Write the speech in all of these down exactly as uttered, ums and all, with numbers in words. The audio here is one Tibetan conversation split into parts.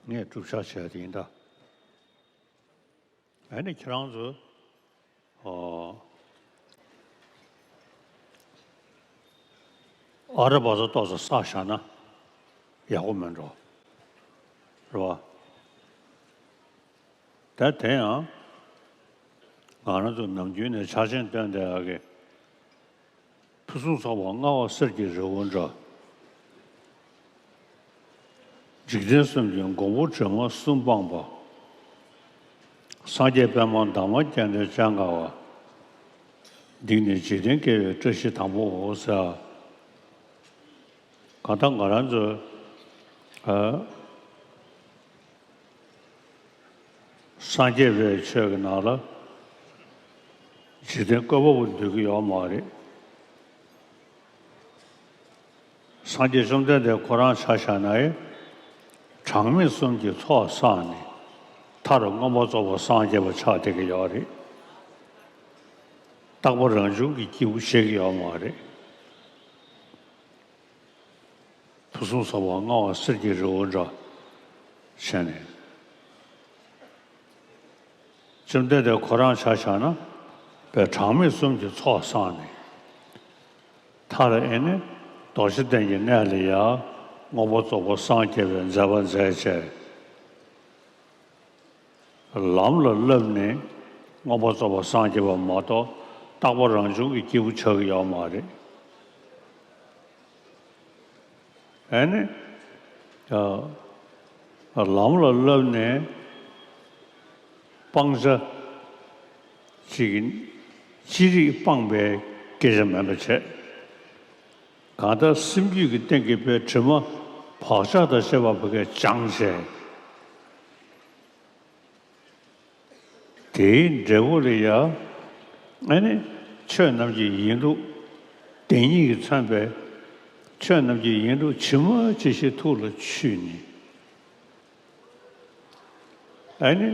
ངས་སྒྲུབ་ཕྱག་བྱས་དེ་ཡིན་ད། ཨ་ནི་ཁྱེད་རང་ཚོ། ཨོ། ཨ་ར་བ་ས་ཏོག་ཙམ་བསགས་བཞག་ན་ཡག་པོ་མིན་འགྲོ། རེད་བ། ད་དེ་ཡང་ང་རང་ཚོ་ནམ་རྒྱུན་ནས་ཕྱག་ཆེན་བཏོན་བསྡད་ཡག་གི། ཕུན་སུམ་ཚོགས་པ་མངའ་བ་གསེར་གྱི་རི་བོ་འདྲ། འཇིག་རྟེན་གསུམ་གྱི་མགོན་པོ་དྲི་མ་གསུམ་སྤངས་པ། སངས་རྒྱས་པདྨ་འདབ་མ་བརྒྱད་ལྡན་སྤྱན་དགའ་བ། འདི་ནི་འཇིག་རྟེན་སྐྱེ་བའི་བཀྲ་ཤིས་དང་པོའོ་ཟེར། གང་ལྟར་ང་རང་ཚོ། ཨ། སངས་རྒྱས་པའི་ཆོས་ཀྱི་ནང་ལ་འཇིག་རྟེན་བཀོད་པ་པོ་འདུས་ཀྱི་ཡོད་མ་རེད། སངས་རྒྱས་བཅོམ་ལྡན་འདས་ཁོ་རང་ཆ་བཞག་ན་ཡང་གྲངས་མེད་གསུམ་གྱི་ཚོགས་བསགས་ནས་མཐར་མངོན་པར་རྫོགས་པར་སངས་རྒྱས་པ་ཆགས་བསྡད་ཀྱི་ཡོད་རེད། རྟག་པ་རང་བྱུང་གི་སྐྱེས་བུ་བྱེད་ཀྱི་ཡོད་མ་རེད། ཕུན་སུམ་ཚོགས་པ་མངའ་བ་གསེར་གྱི་རི་བོ་འདྲ་བྱས་ནས། བཅོམ་ལྡན་འདས་ཁོ་རང་ཆ་བཞག་ན་པའི་གྲངས་མེད་གསུམ་གྱི་ཚོགས་བསགས་ནས། མཐར་ཨེ་ནི་རྡོ་རྗེ་གདན་གྱི་གནས་ལ་ཡང་མངོན་པར་རྫོགས་པར་སངས་རྒྱས་པའི་མཛད་པ་མཛད་བྱས། ལམ་ལ་བསླབས་ནས་མངོན་པར་རྫོགས་པར་སངས་རྒྱས་པ་མ་གཏོགས་རྟག་པ་རང་བྱུང་གི་སྐྱེས་བུ་ཆགས་ཀྱི་ཡོད་མ་རེད། ཨེ་ནི། ཨ། ལམ་ལ་བསླབས་ནས་སྤང་བྱ་ཅིག་ཅི་རིགས་སྤངས་པའི་སྐད་ཆ་མིན་པ་བྱས། གང་ལྟར་སེམས་རྒྱུད་ཀྱི་སྟེང་གི་པའི་དྲི་མ་བག་ཆགས་དང་བཅས་པ་བུ་གས་སྦྱངས་བྱས། དེའི་འབྲས་བུ་ལ་ཡང་ཨ་ནི་ཆོས་རྣམས་ཀྱི་ཡིན་ལུགས་བདེན་གཉིས་ཀྱིས་མཚོན་པའི་ཆོས་རྣམས་ཀྱི་ཡིན་ལུགས་ཇི་མ་ཇི་བཞིན་ཐུགས་ལ་ཆུད་ནས། ཨ་ནི།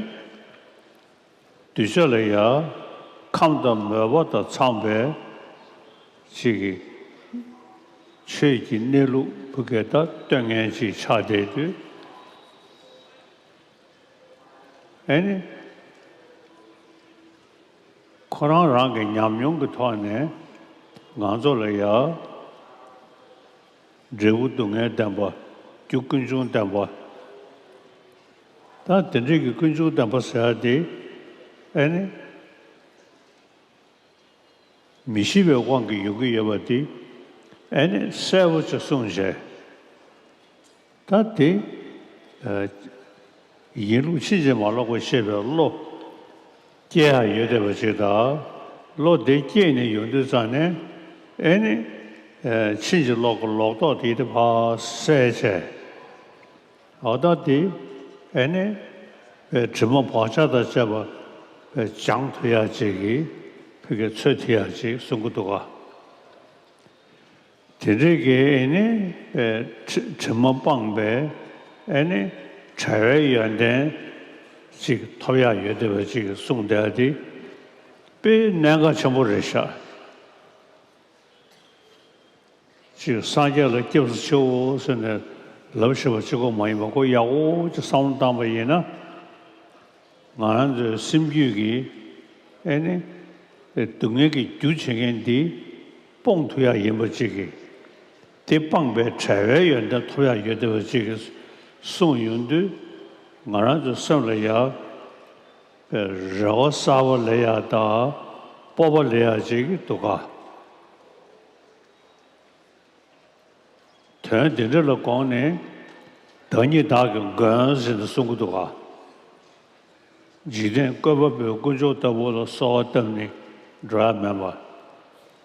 གདུལ་བྱ་ལ་ཡང་ཁམས་དང་མོས་པ་དང་འཚམས་པའི་ཅིག་གི་ཆོས་ཀྱི་གནས་ལུགས་བུ་གས་ད་སྟོན་མཁན་ཅིག་ཆགས་བསྡད་དུས། ཨེ་ནི། ཁོ་རང་རང་གི་ཉམས་མྱོང་གི་ཐོག་ནས་ང་ཚོ་ལ་ཡང་འབྲས་བུ་སྡུག་བསྔལ་བདེན་པ། རྒྱུ་ཀུན་འབྱུང་བདེན་པ། ད་དེ་འདྲའི་གི་ཀུན་འབྱུང་བདེན་པ་ཟེར་ཡ་དེ་ཨེ་ནི། མི་ཤེས་པའི་དབང་གིས་ཡོང་གི་ཡོད་པ་དེ་ཨེ་ནི་གསལ་པོ་ཅིག་གསུངས་བྱས། ད་དེ། ཨ། ཡིན་ལུགས་ཕྱིན་ཅི་མ་ལོག་པར་ཤེས་པའི་བློ་སྐྱེ་ཡག་ཡོད་བསྡད་པ་ཅིག་དང་། བློ་དེ་སྐྱེས་ནས་ཡོང་དུས་ཙང་ནས་ཨེ་ནི། ཨ། ཕྱིན་ཅི་ལོག་གི་ལོག་རྟོག་དེ་དེ་ཕར་བསལ་བྱས། འོ་ད་དེ་ཨེ་ནི་པའི་དྲི་མ་བག་ཆགས་དང་བཅས་པ་པའི་སྦྱང་ཐུབ་ཡག་ཅིག་གི་ཕ་གི་འཚོལ་ཐུབ་ཡག་ཅིག་གསུང་གི་འདུག་ག། དེ་འདྲའི་གི་ཨེ་ནི་པའི་དྲི་དྲི་མ་སྤངས་པའི་ཨེ་ནི་བྲལ་བའི་ཡོན་ཏན་ཅིག་ཐོབ་ཡག་ཡོད་བསྡད་པ་ཅིག་གསུངས་བསྡད་དེ་དཔེ་གནད་འགག་ཆེན་པོ་རེད་ཤག། ཅིག་སངས་རྒྱས་ལ་སྐྱབས་སུ་མཆིའོ་ཟེར་ནས་ལབ་ཤེས་པ་གཅིག་པོ་མ་ཡིན་པ་ཁོ་ཡག་པོ་ཅིག་བསམ་བློ་བཏང་པ་ཡིན་ན། ང་རང་ཚོའི་སེམས་རྒྱུད་ཀྱི་ཨེ་ནི་སྡུག་བསྔལ་གྱི་རྒྱུ་བྱེད་མཁན་འདི་སྤོང་ཐུབ་ཡག་ཡིན་པ་ཅིག་གིས། དེ་སྤངས་པའི་བྲལ་བའི་ཡོན་ཏན་ཐོབ་ཡག་ཡོད་བསྡད་པ་ཅིག་གིས་གསུངས་ཡོང་དུས། ང་རང་ཚོའི་སེམས་ལ་ཡག་པའི་རེ་བ་གསར་པ་ལེན་ཡག་དང་སྤོབས་པ་ལེན་ཡག་ཅིག་འདུག་ག། དོན་དེ་འདྲ་ལ་དགོངས་ནས་བདག་ཉིད་བདག་གི་མགོན་ཟེར་ནས་གསུང་གི་འདུག་ག། འཇིག་རྟེན་བཀོད་པ་པོའི་དཀོན་མཆོག་ལྟ་བུ་ལ་གསོལ་བ་བཏབ་ནས་འགྲོ་ཡ་མེད་པ།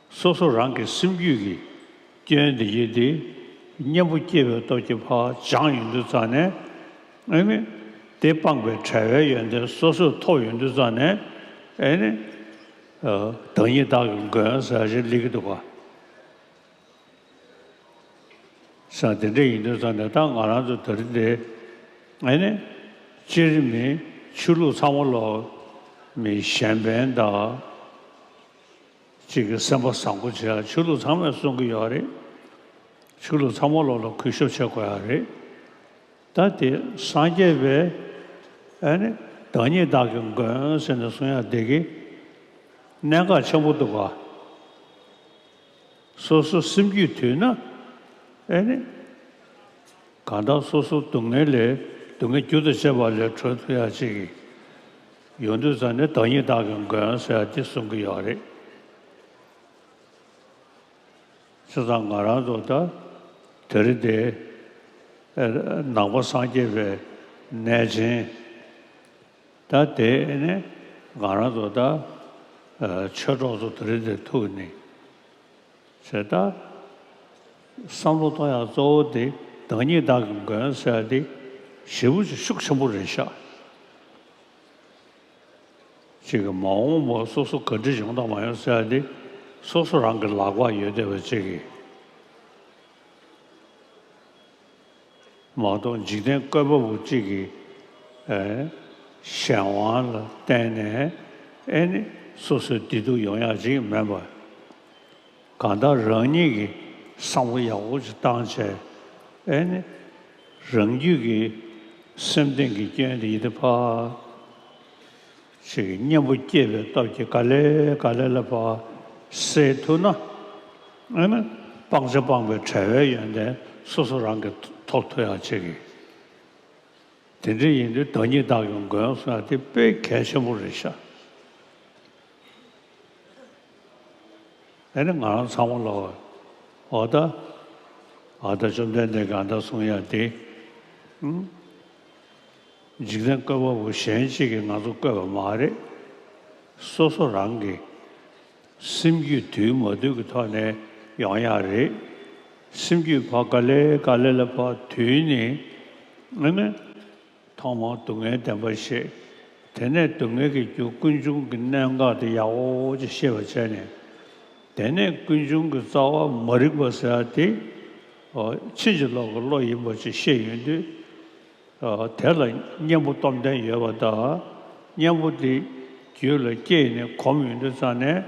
སོ་སོ་རང་གི་སེམས་རྒྱུད་ཀྱི་སྐྱོན་འདི་ཡིན་ཏེ་གཉེན་པོ་སྐྱེས་པའི་སྟོབས་ཀྱིས་ཕར་སྦྱངས་ཡོང་དུས་ཙང་ནས་ཨེ་ནི་དེ་སྤངས་པའི་བྲལ་བའི་ཡོན་ཏན་སོ་སོས་ཐོབ་ཡོང་དུས་ཙང་ནས་ཨེ་ནི་བདག་ཉིད་བདག་གི་མགོན་ཟེར་ཞིག་སླེབས་ཀྱི་འདུག་ག། ས་དེ་འདྲ་ཡིན་དུས་ཙང་ནས་ད་ང་རང་ཚོ་དེ་རིང་འདི་ཨེ་ནི་སྤྱིར་མི་ཆོས་ལུགས་ཚང་མ་ལོག་མི་གཞན་ཕན་དང་གཅིག་གི་སེམས་པ་བཟང་པོ་བྱེད་ཡ་ཆོས་ལུགས་ཚང་མས་གསུང་གི་ཡོད་རེད། ཆོས་ལུགས་ཚང་མ་ལོག་ལ་གུས་ཞབས་བྱེད་དགོས་ཡ་རེད། ད་དེ་སངས་རྒྱས་པའི་ཨ་ནི་བདག་ཉིད་བདག་གི་མགོན་ཟེར་ནས་གསུང་ཡ་དེ་གི་གནད་འགག་ཆེན་པོ་འདུག་ག་སོ་སོ་སེམས་རྒྱུད་དུལ་ན་ཨ་ནི་གང་ལྟར་སོ་སོ་སྡུག་བསྔལ་ལས་སྡུག་བསྔལ་རྒྱུ་དང་བཅས་པ་ལས་གྲོལ་ཐུབ་ཡ་ཅིག་གི་ཡོང་དུས་ཙང་ནས་བདག་ཉིད་བདག་གི་མགོན་ཟེར་ཡ་དེ་གསུང་གི་ཡོད་རེད། བྱས་ཙང་ང་རང་ཚོ་ད་དེ་རིང་འདི་ཨེ་ནང་པ་སངས་རྒྱས་པའི་གནས་ཆེན་ད་དེ་ནི་ང་རང་ཚོ་ད་ཨེ་ཆོས་གྲོགས་ཚོ་དེ་རིང་འདི་ཐུག་ནི་བྱས་ད་བསམ་བློ་གཏོང་ཡག་གཙོ་བོ་དེ་བདག་ཉིད་བདག་གི་མགོན་ཟེར་ཡ་དེ་ཞེ་པོ་ཅིག་ཤུགས་ཆེན་པོ་རེད་ཤག་གཅིག་གི་མ་འོངས་པ་སོ་སོ་ག་འདྲ་ཡོང་དང་མ་ཡོང་ཟེར་ཡ་དེ་སོ་སོ་རང་གི་ལག་པར་ཡོད་བསྡད་པ་གཅིག་གི་མ་གཏོགས་འཇིག་རྟེན་བཀོད་པ་པོ་གཅིག་གི་ཨེ་གཞན་དབང་ལ་བརྟེན་ནས་ཨེ་ནི་སོ་སོའི་བདེ་སྡུག་ཡོང་ཡག་ཅིག་མེད་པ། གང་ལྟར་རང་ཉིད་ཀྱིས་བསམ་བློ་ཡག་པོ་ཅིག་བཏང་བྱས་ཨེ་ནི་རང་རྒྱུད་ཀྱི་སེམས་གཏིང་གི་སྐྱོན་དེ་ཡིད་དུ་ཕར་ཅིག་གཉེན་པོ་སྐྱེས་པའི་སྟོབས་ཀྱིས་ག་ལེ་ག་ལེ་ལ་ཕར་སེལ་ཐུབ་ན་ཨེ་ནི་སྤང་བྱ་སྤངས་པའི་བྲལ་བའི་ཡོན་ཏན་སོ་སོ་རང་གིས་ཐོབ་ཐུབ་ཡག་ཅིག་གི་དེ་འདྲ་ཡིན་དུས་བདག་ཉིད་བདག་གི་མགོན་གསུང་ཡག་དེ་དཔེ་གལ་ཆེན་པོ་རེད་ཤག་ཨ་ནི་ང་རང་ཚང་མ་ལ་འོ་ད་ཨ་ད་བཅོམ་ལྡན་འདས་ཀྱིས་ཨ་ད་གསུང་ཡག་དེ་ཨུམ། འཇིག་རྟེན་བཀོད་པ་པོ་གཞན་གཅིག་གིས་ང་ཚོ་བཀོད་པ་མ་རེད། སོ་སོ་རང་གི་སེམས་རྒྱུད་དུལ་མ་དུལ་གྱི་ཐོག་ནས་ཡོང་ཡག་རེད། སེམས་རྒྱུད་ཕར་ག་ལེ་ག་ལེ་ལ་ཕར་དུལ་ནས་ཨ་ནི། ཐོག་མར་སྡུག་བསྔལ་བདེན་པ་ཤེས། དེ་ནས་སྡུག་བསྔལ་གྱི་རྒྱུ་ཀུན་འབྱུང་གི་གནད་འགག་དེ་ཡག་པོ་ཅིག་ཤེས་པར་བྱས་ནས། དེ་ནས་ཀུན་འབྱུང་གི་རྩ་བ་མ་རིག་པ་ཟེར་ཡག་དེ་ཕྱིན་ཅི་ལོག་གི་བློ་ཡིན་པ་ཅིག་ཤེས་ཡོང་དུས། དེ་ལ་གཉེན་པོ་སྟོབས་ལྡན་ཡོད་པ་དང་། གཉེན་པོ་དེ་རྒྱུད་ལ་སྐྱེས་ནས་གོམས་ཡོང་དུས་ཙང་ནས་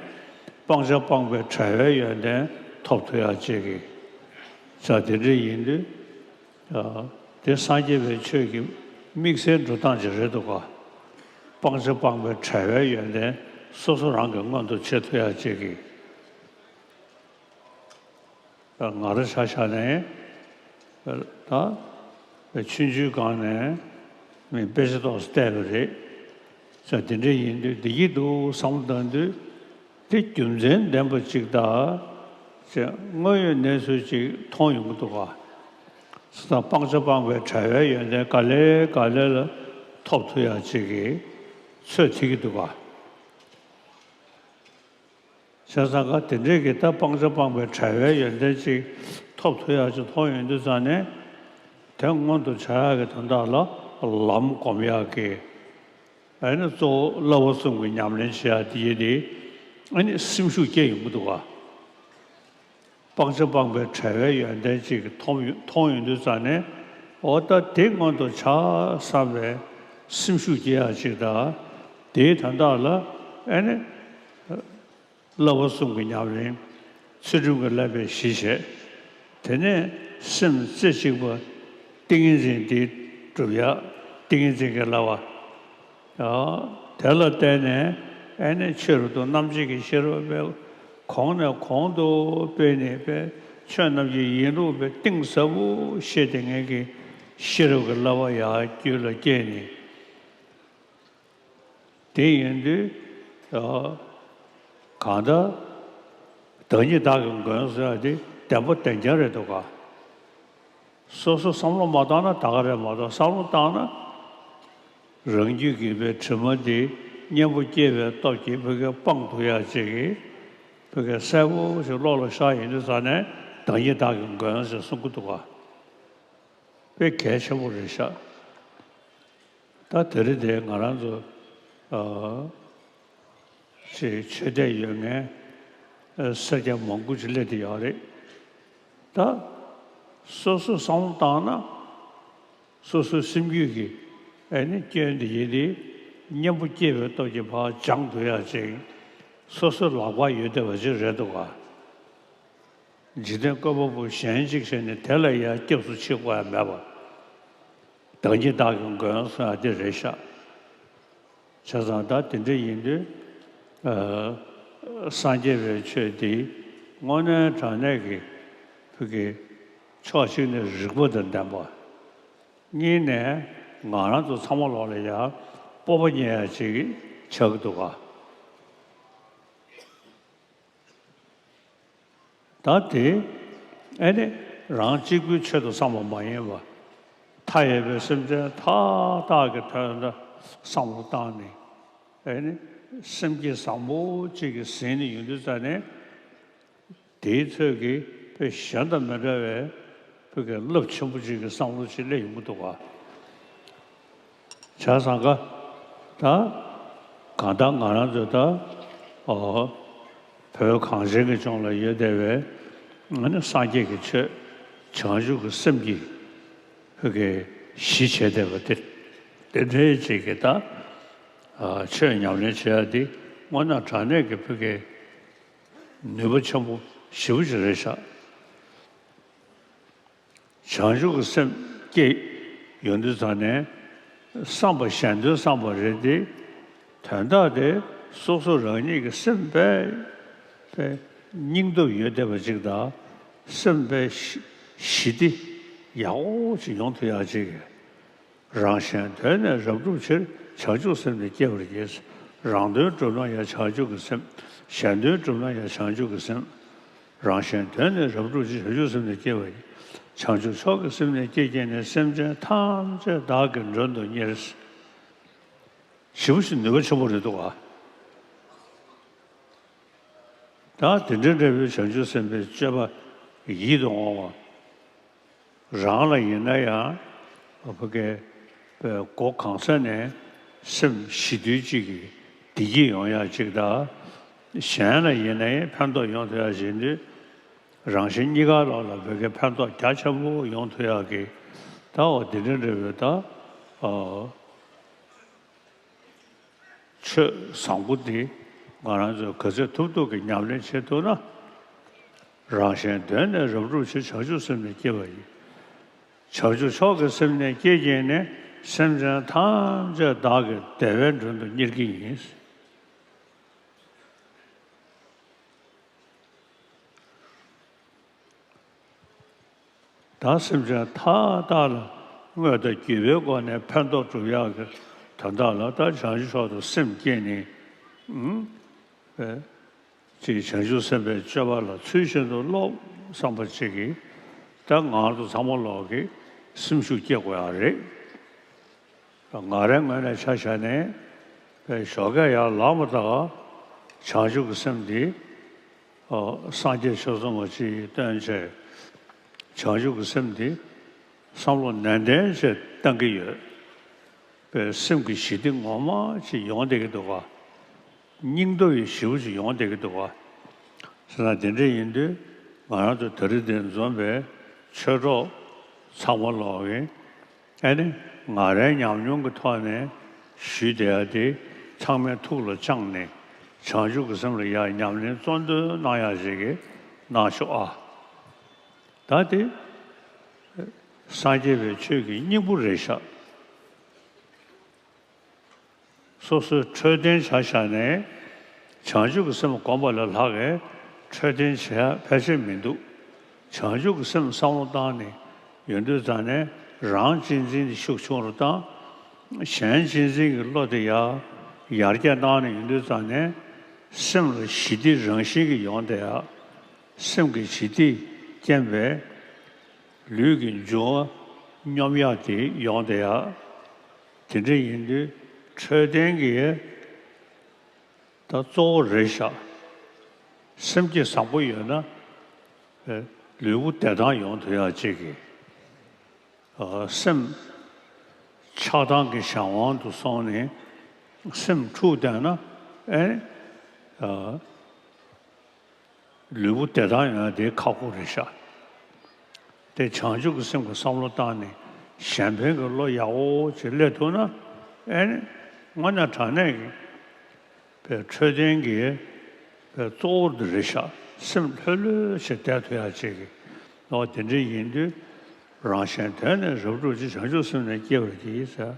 སྤང་བྱ་སྤངས་པའི་བྲལ་བའི་ཡོན་ཏན་ཐོབ་ཐུབ་ཡག་ཅིག་གི་ཆ་དེ་འདྲ་ཡིན་དུས། དེ་སངས་རྒྱས་པའི་ཆོས་ཀྱི་དམིགས་བསལ་འགྲོ་སྟངས་ཅིག་རེད་འདུག་ག་སྤང་བྱ་སྤངས་པའི་བྲལ་བའི་ཡོན་ཏན་སོ་སོ་རང་གིས་མངོན་དུ་བྱེད་ཐུབ་ཡག་ཅིག་གི་ང་རང་ཆ་བཞག་ནས་ད་ཆུང་ཆུང་སྒང་ནས་མི་དཔེ་ཆ་ཏོག་ཙམ་བལྟས་པ་རེད། ས་དེ་འདྲ་ཡིན་དུས་བདེ་སྐྱིད་འདུག་བསམ་བློ་བཏང་དུས། དེ་རྒྱུ་མཚན་ལྡན་པ་ཅིག་དང་། ཅེས་དངོས་ཡོད་གནས་ཚུལ་ཅིག་མཐོང་ཡོང་གི་འདུག་ག་སྤང་བྱ་སྤངས་པའི་བྲལ་བའི་ཡོན་ཏན་ག་ལེ་ག་ལེ་ལ་ཐོབ་ཐུབ་ཡག་ཅིག་གི་ཚོད་ཐིག་གི་འདུག་ག་བྱས་ཙང་ཀ་དེ་འདྲས་ཀྱི་ད་སྤང་བྱ་སྤངས་པའི་བྲལ་བའི་ཡོན་ཏན་ཅིག་ཐོབ་ཐུབ་ཡག་ཅིག་མཐོང་ཡོང་དུས་ཙང་ནས། དེ་མངོན་དུ་བྱ་ཡག་གི་དོན་དག་ལ་ལམ་སྒོམ་ཡག་གི་ཨ་ནི་གཙོ་བོ་བསླབ་པ་གསུམ་གྱི་ཉམས་ལེན་བྱེད་ཡག་དེ་ཡིན་ཏེ། ཨ་ནི་སེམས་ཤུགས་སྐྱེ་ཡོང་གི་འདུག་ག་སྤང་བྱ་སྤངས་པའི་བྲལ་བའི་ཡོན་ཏན་ཅིག་མཐོང་ཡོང་མཐོང་ཡོང་དུས་ཙང་ནས། འོ་ད་དེ་མངོན་དུ་བྱ་བསམ་པའི་སེམས་ཤུགས་སྐྱེ་ཡག་ཅིག་དང་། དེའི་དོན་དག་ལ་ཨ་ནི། བསླབ་པ་གསུམ་གྱི་ཉམས་ལེན། ཚུལ་ཁྲིམས་ཀྱི་བསླབ་པའི་གཞི་བྱས། དེ་ནས་སེམས་རྩེ་གཅིག་པ་ཏིང་ངེ་འཛིན་འདི་སྒྲུབ་ཡག་ཏིང་ངེ་འཛིན་གྱི་བསླབ་པ། དེ་ལ་བརྟེན་ནས་ཨ་ནི་ཕྱི་རོལ་དུ་རྣམ་འབྱེད་ཀྱི་ཤེས་རབ་སྤེལ། གོང་ནས་གོང་དུ་སྤེལ་ནས་སྤེལ། ཆོས་རྣམས་ཀྱི་ཡིན་ལུགས་སྤེལ། གཏིང་ཟབ་པོ་ཤེས་བསྡད་མཁན་གྱི་ཤེས་རབ་ཀྱི་བསླབ་པ་ཡར་རྒྱུད་ལ་སྐྱེས་ནས། དེ་ཡིན་དུས། གང་ལྟར། བདག་ཉིད་བདག་གི་མགོན་ཟེར་བ་དེ་བདེན་པ་བདེན་རྐྱང་རེད་འདུག་ག་སོ་སོ་བསམ་བློ་མ་བཏང་ན་ད་ག་རེད་མ་གཏོགས། བསམ་བློ་བཏང་ན། རང་རྒྱུད་ཀྱི་པའི་དྲི་མ་དེ་གཉེན་པོ་སྐྱེས་པའི་སྟོབས་ཀྱིས་བོད་སྐད་སྤང་ཐུབ་ཡག་ཅིག་གི་བོད་སྐད་གསལ་པོ་ཞིག་བློ་ལ་ཤར་ཡོང་དུས་ཙང་ནས་བདག་ཉིད་བདག་གི་མགོན་ཟེར་གསུང་གི་འདུག་ག་དཔེ་གལ་ཆེན་པོ་རེད་ཤག་ད་དེ་རིང་དེ་ང་རང་ཚོ་ཨ་ཅིག་ཆོས་དད་ཡོད་མཁན་ཨ་སེར་སྐྱ་མང་པོ་ཅིག་སླེབས་བསྡད་ཡོད་རེད། ད་སོ་སོ་བསམ་བློ་བཏང་ན་སོ་སོའི་སེམས་རྒྱུད་ཀྱི་ཨ་ནི་སྐྱོན་དེ་ཡིན་དེ་གཉེན་པོ་སྐྱེས་པའི་སྟོབས་ཀྱིས་ཕར་སྦྱང་ཐུབ་ཡག་ཅིག་སོ་སོའི་ལག་པར་ཡོད་བསྡད་པ་ཅིག་རེད་འདུག་ག་འཇིག་རྟེན་བཀོད་པ་པོ་གཞན་གཅིག་བྱས་ནས་དེ་ལ་ཡང་སྐྱབས་སུ་མཆི་དགོས་ཡ་མེད་པ། བདག་ཉིད་བདག་གི་མགོན་གསུང་ཡ་དེ་རེད་ཤག་བྱས་ཙང་ད་དེ་འདྲ་ཡིན་དུས། ཨ། སངས་རྒྱས་པའི་ཆོས་འདི་དངོས་གནས་དྲང་གནས་ཀྱི་བོད་ཀྱི་ཕྱོགས་གཅིག་ནས་རིག་པ་དང་ལྡན་པ། གཉིས་ནས་ང་རང་ཚོ་ཚང་མ་ལོག་ལ་ཡ་སྤོབས་པ་རྙེད་ཡ་ཅིག་ཆགས་ཀྱི་འདུག་ག་ད་དེ་ཨེ་ནི་རང་གཅིག་པུའི་ཆེད་དུ་བསམ་པ་མ་ཡིན་པ། མཐའ་ཡས་པའི་སེམས་ཅན་མཐའ་དག་གི་དོན་ལ་བསམ་བློ་བཏང་ནས། ཨེ་ནི་སེམས་བསྐྱེད་བཟང་པོ་གཅིག་གིས་ཟིན་ནས་ཡོང་དུས་ཙ་ནས། དེའི་ཚོད་ཀྱིས་བོད་གཞན་དང་མི་འདྲ་བའི་བོད་ཀྱི་རླབས་ཆེན་པོ་ཅིག་གི་བསམ་བློ་ཅིག་སླེབས་ཡོང་གི་འདུག་ག་བྱས་ཙང་ཀ་ད་གང་ལྟར་ང་རང་ཚོས་ད་ཨོ་བོད་གངས་ཅན་གྱི་ལྗོངས་ལ་ཡོད་བསྡད་པའི་ཨ་ནི་སངས་རྒྱས་ཀྱི་ཆོས་བྱང་ཆུབ་ཀྱི་སེམས་ཀྱི་བོད་ཀྱི་གཞི་བྱས་བསྡད་པ་དེ་དེ་འདྲའི་ཅིག་གི་ད་ཨ་ཆོས་ཉམས་ལེན་བྱེད་ཡ་འདི་དངོས་གནས་དྲང་གནས་ཀྱི་བོད་ཀྱི་ནུས་པ་ཆེན་པོ་ཞེ་པོ་ཅིག་རེད་ཤག་བྱང་ཆུབ་ཀྱི་སེམས་སྐྱེས་ཡོང་དུས་ཙང་ནས་བསམ་པ་གཞན་དོན་བསམ་པ་རེད་དེ། དོན་དག་དེ་སོ་སོ་རང་ཉིད་ཀྱི་སེམས་དཔེ་དཔེ་སྙིང་སྟོབས་ཡོད་བསྡད་པ་ཅིག་དང་། སེམས་དཔེ་ཞི་ཞི་བདེ་ཡག་པོ་ཅིག་ཡོང་ཐུབ་ཡག་ཅིག་རང་གཞན་དོན་ནི་རབ་བསྒྲུབ་ཕྱིར། བྱང་ཆུབ་སེམས་ནི་བསྐྱེད་པར་བགྱི། རང་དོན་བསྒྲུབ་ན་ཡང་བྱང་ཆུབ་ཀྱི་སེམས། གཞན་དོན་བསྒྲུབ་ན་ཡང་བྱང་ཆུབ་ཀྱི་སེམས། རང་གཞན་དོན་ནི་རབ་བསྒྲུབ་ཕྱིར། བྱང་ཆུབ་སེམས་ནི་བསྐྱེད་པར་བགྱི། བྱང་ཆུབ་མཆོག་གི་སེམས་ནི་བསྐྱེད་བགྱིས་ནས། སེམས་ཅན་ཐམས་ཅད་བདག་གིས་མགྲོན་དུ་གཉེར། ཞེ་པོ་ཞིག་ནུས་པ་ཆེན་པོ་རེད་འདུག་ག་ད་དེ་འདྲ་འདྲ་བའི་བྱང་ཆུབ་སེམས་དཔའི་སྤྱོད་པ་ཡིད་དུ་འོང་བ། རང་ལ་ཡིན་ན་ཡང་བོད་སྐད་པའི་སྒོ་གང་ས་ནས་སེམས་ཞི་དུལ་གཅིག་གིས་བདེ་སྐྱིད་ཡོང་ཡག་ཅིག་དང་། གཞན་ལ་ཡིན་ན་ཡང་ཕན་ཐོགས་ཡོང་ཐུབ་ཡག་བྱེད་དུས། རང་གཞན་གཉིས་ཀ་ལོག་ལ་བོད་སྐད་ཕན་ཐོགས་རྒྱ་ཆེན་པོ་ཡོང་ཐུབ་ཡག་གི་ད་འོ་དེ་འདྲ་འདྲ་བའི་ད་ཨ་ཆོས་བཟང་པོ་འདི་ང་རང་ཚོས་ག་ཚོད་ཐུབ་ཐུབ་ཀྱིས་ཉམས་ལེན་བྱེད་ཐུབ་ན། རང་གཞན་དོན་ནི་རབ་བསྒྲུབ་ཕྱིར། བྱང་ཆུབ་སེམས་ནི་བསྐྱེད་པར་བགྱི། བྱང་ཆུབ་མཆོག་གི་སེམས་ནི་བསྐྱེད་བགྱིས་ནས། སེམས་ཅན་ཐམས་ཅད་བདག་གིས་བདེ་བའི་མགྲོན་དུ་གཉེར་གྱི་ཡིན། ད་སེམས་ཅན་མཐའ་དག་ལ་དངོས་དང་བརྒྱུད་པའི་སྒོ་ནས་ཕན་ཐོགས་སྒྲུབ་ཡག་གི་དོན་དག་ལ། ད་བྱང་ཆུབ་མཆོག་ཏུ་སེམས་བསྐྱེད་ནས། ཨུམ། ཅིག་བྱང་ཆུབ་སེམས་དཔའི་སྤྱོད་པ་ལ་ཚུལ་བཞིན་དུ་སློབ་བསམ་པ་ཅིག་གིས། ད་ང་ཚོ་ཚང་མ་ལོག་གིས་སེམས་ཤུགས་སྐྱེད་དགོས་ཡག་རེད། ང་རའི་ངོས་ནས་ཆ་བཞག་ནས་ཞོགས་ཀས་ཡར་ལངས་པ་དང་བྱང་ཆུབ་ཀྱི་སེམས་འདི་སངས་རྒྱས་ཆོས་ཚོགས་མ་ཅིག་བཏོན་བྱས། བྱང་ཆུབ་ཀྱི་སེམས་འདི་བསམ་བློ་ནན་ཏན་བྱས་བཏང་གི་ཡོད་པས། སེམས་ཀྱི་ཞི་བདེ་ངོ་མ་ཅིག་ཡོང་བསྡད་ཀྱི་འདུག་ག་སྙིང་སྟོབས་ཡང་ཞེ་པོ་ཅིག་ཡོང་བསྡད་ཀྱི་འདུག་ག་ཟེར་ན། དེ་འདྲ་ཡིན་དུས་ང་རང་ཚོ་ད་རེས་འདིར་འཛོམས་པའི་ཆོས་གྲོགས་ཚང་མ་ལོག་གིས། ཨེ་ནི་ང་རའི་ཉམས་མྱོང་གི་ཐོག་ནས་ཞུས་བསྡད་ཡ་དེ་ཚང་མའི་ཐུགས་ལ་བཅངས་ནས། བྱང་ཆུབ་ཀྱི་སེམས་ལ་ཡ་ཉམས་ལེན་གཙོ་འདོན་གནང་ཡ་ཞིག་གི་གནང་ཤོག་ཨ། ད་དེ་སངས་རྒྱས་པའི་ཆོས་ཀྱི་སྙིང་པོ་རེད་ཤག་སོ་སོའི་འཕྲོད་བསྟེན་བྱ་བཞག་ནས་བྱང་ཆུབ་ཀྱི་སེམས་སྒོམ་པ་ལས་ལྷག་གི་འཕྲོད་བསྟེན་བྱེད་ཡ་ཕལ་ཆེར་མི་འདུག་བྱང་ཆུབ་ཀྱི་སེམས་བསམ་བློ་བཏང་ནས་ཡོང་དུས་ཙང་ནས། རང་གཅེས་འཛིན་དེ་ཤུགས་ཆུང་རུ་བཏང་། གཞན་གཅེས་འཛིན་གྱི་བློ་དེ་ཡར་ཡར་རྒྱས་གནང་ནས་ཡོང་དུས་ཙང་ནས། སེམས་ལ་ཞི་བདེ་རང་བཞིན་གྱིས་ཡོང་བསྡད་ཡ། སེམས་ཀྱི་ཞི་བདེས་རྐྱེན་པས་ལུས་ཀྱི་འབྱུང་བ་སྙོམས་ཡག་དེ་ཡོང་བསྡད་ཡ། དེ་འདྲ་ཡིན་དུས་འཕྲོད་བསྟེན་གྱི་ད་གཙོ་བོ་རེད་ཤག་སེམས་བསྐྱེད་བཟང་པོ་ཡོད་ན་ལུས་པོ་བདེ་ཐང་ཡོང་ཐུབ་ཡག་ཅིག་གི། སེམས་ཆགས་སྡང་གི་གཞན་དབང་དུ་སོང་ནས་སེམས་འཁྲུག་བསྡད་ན། ཨེ། ལུས་པོ་བདེ་ཐང་ཡོང་ཡ་དེ་ཁག་པོ་རེད་ཤག་དེ་བྱང་ཆུབ་ཀྱི་སེམས་ཀྱི་བསམ་བློ་བཏང་ནས་གཞན་ཕན་གྱི་བློ་ཡག་པོ་ཅིག་སླེབས་ཐུབ་ན། ཨེ་ནི་དངོས་གནས་དྲང་གནས་ཀྱི་པའི་འཕྲོད་བསྟེན་གྱི་པའི་གཙོ་བོ་འདི་རེད་ཤག་སེམས་ལྷོད་ལྷོད་ཅིག་བསྡད་ཐུབ་ཡག་ཅིག་གི་ལོ། དེ་འདྲ་ཡིན་དུས་ རང་གཞན་དོན་ནི་རབ་བསྒྲུབ་ཅིང་། བྱང་ཆུབ་སེམས་ནི་སྐྱེ་བ་འདི་ཟེར།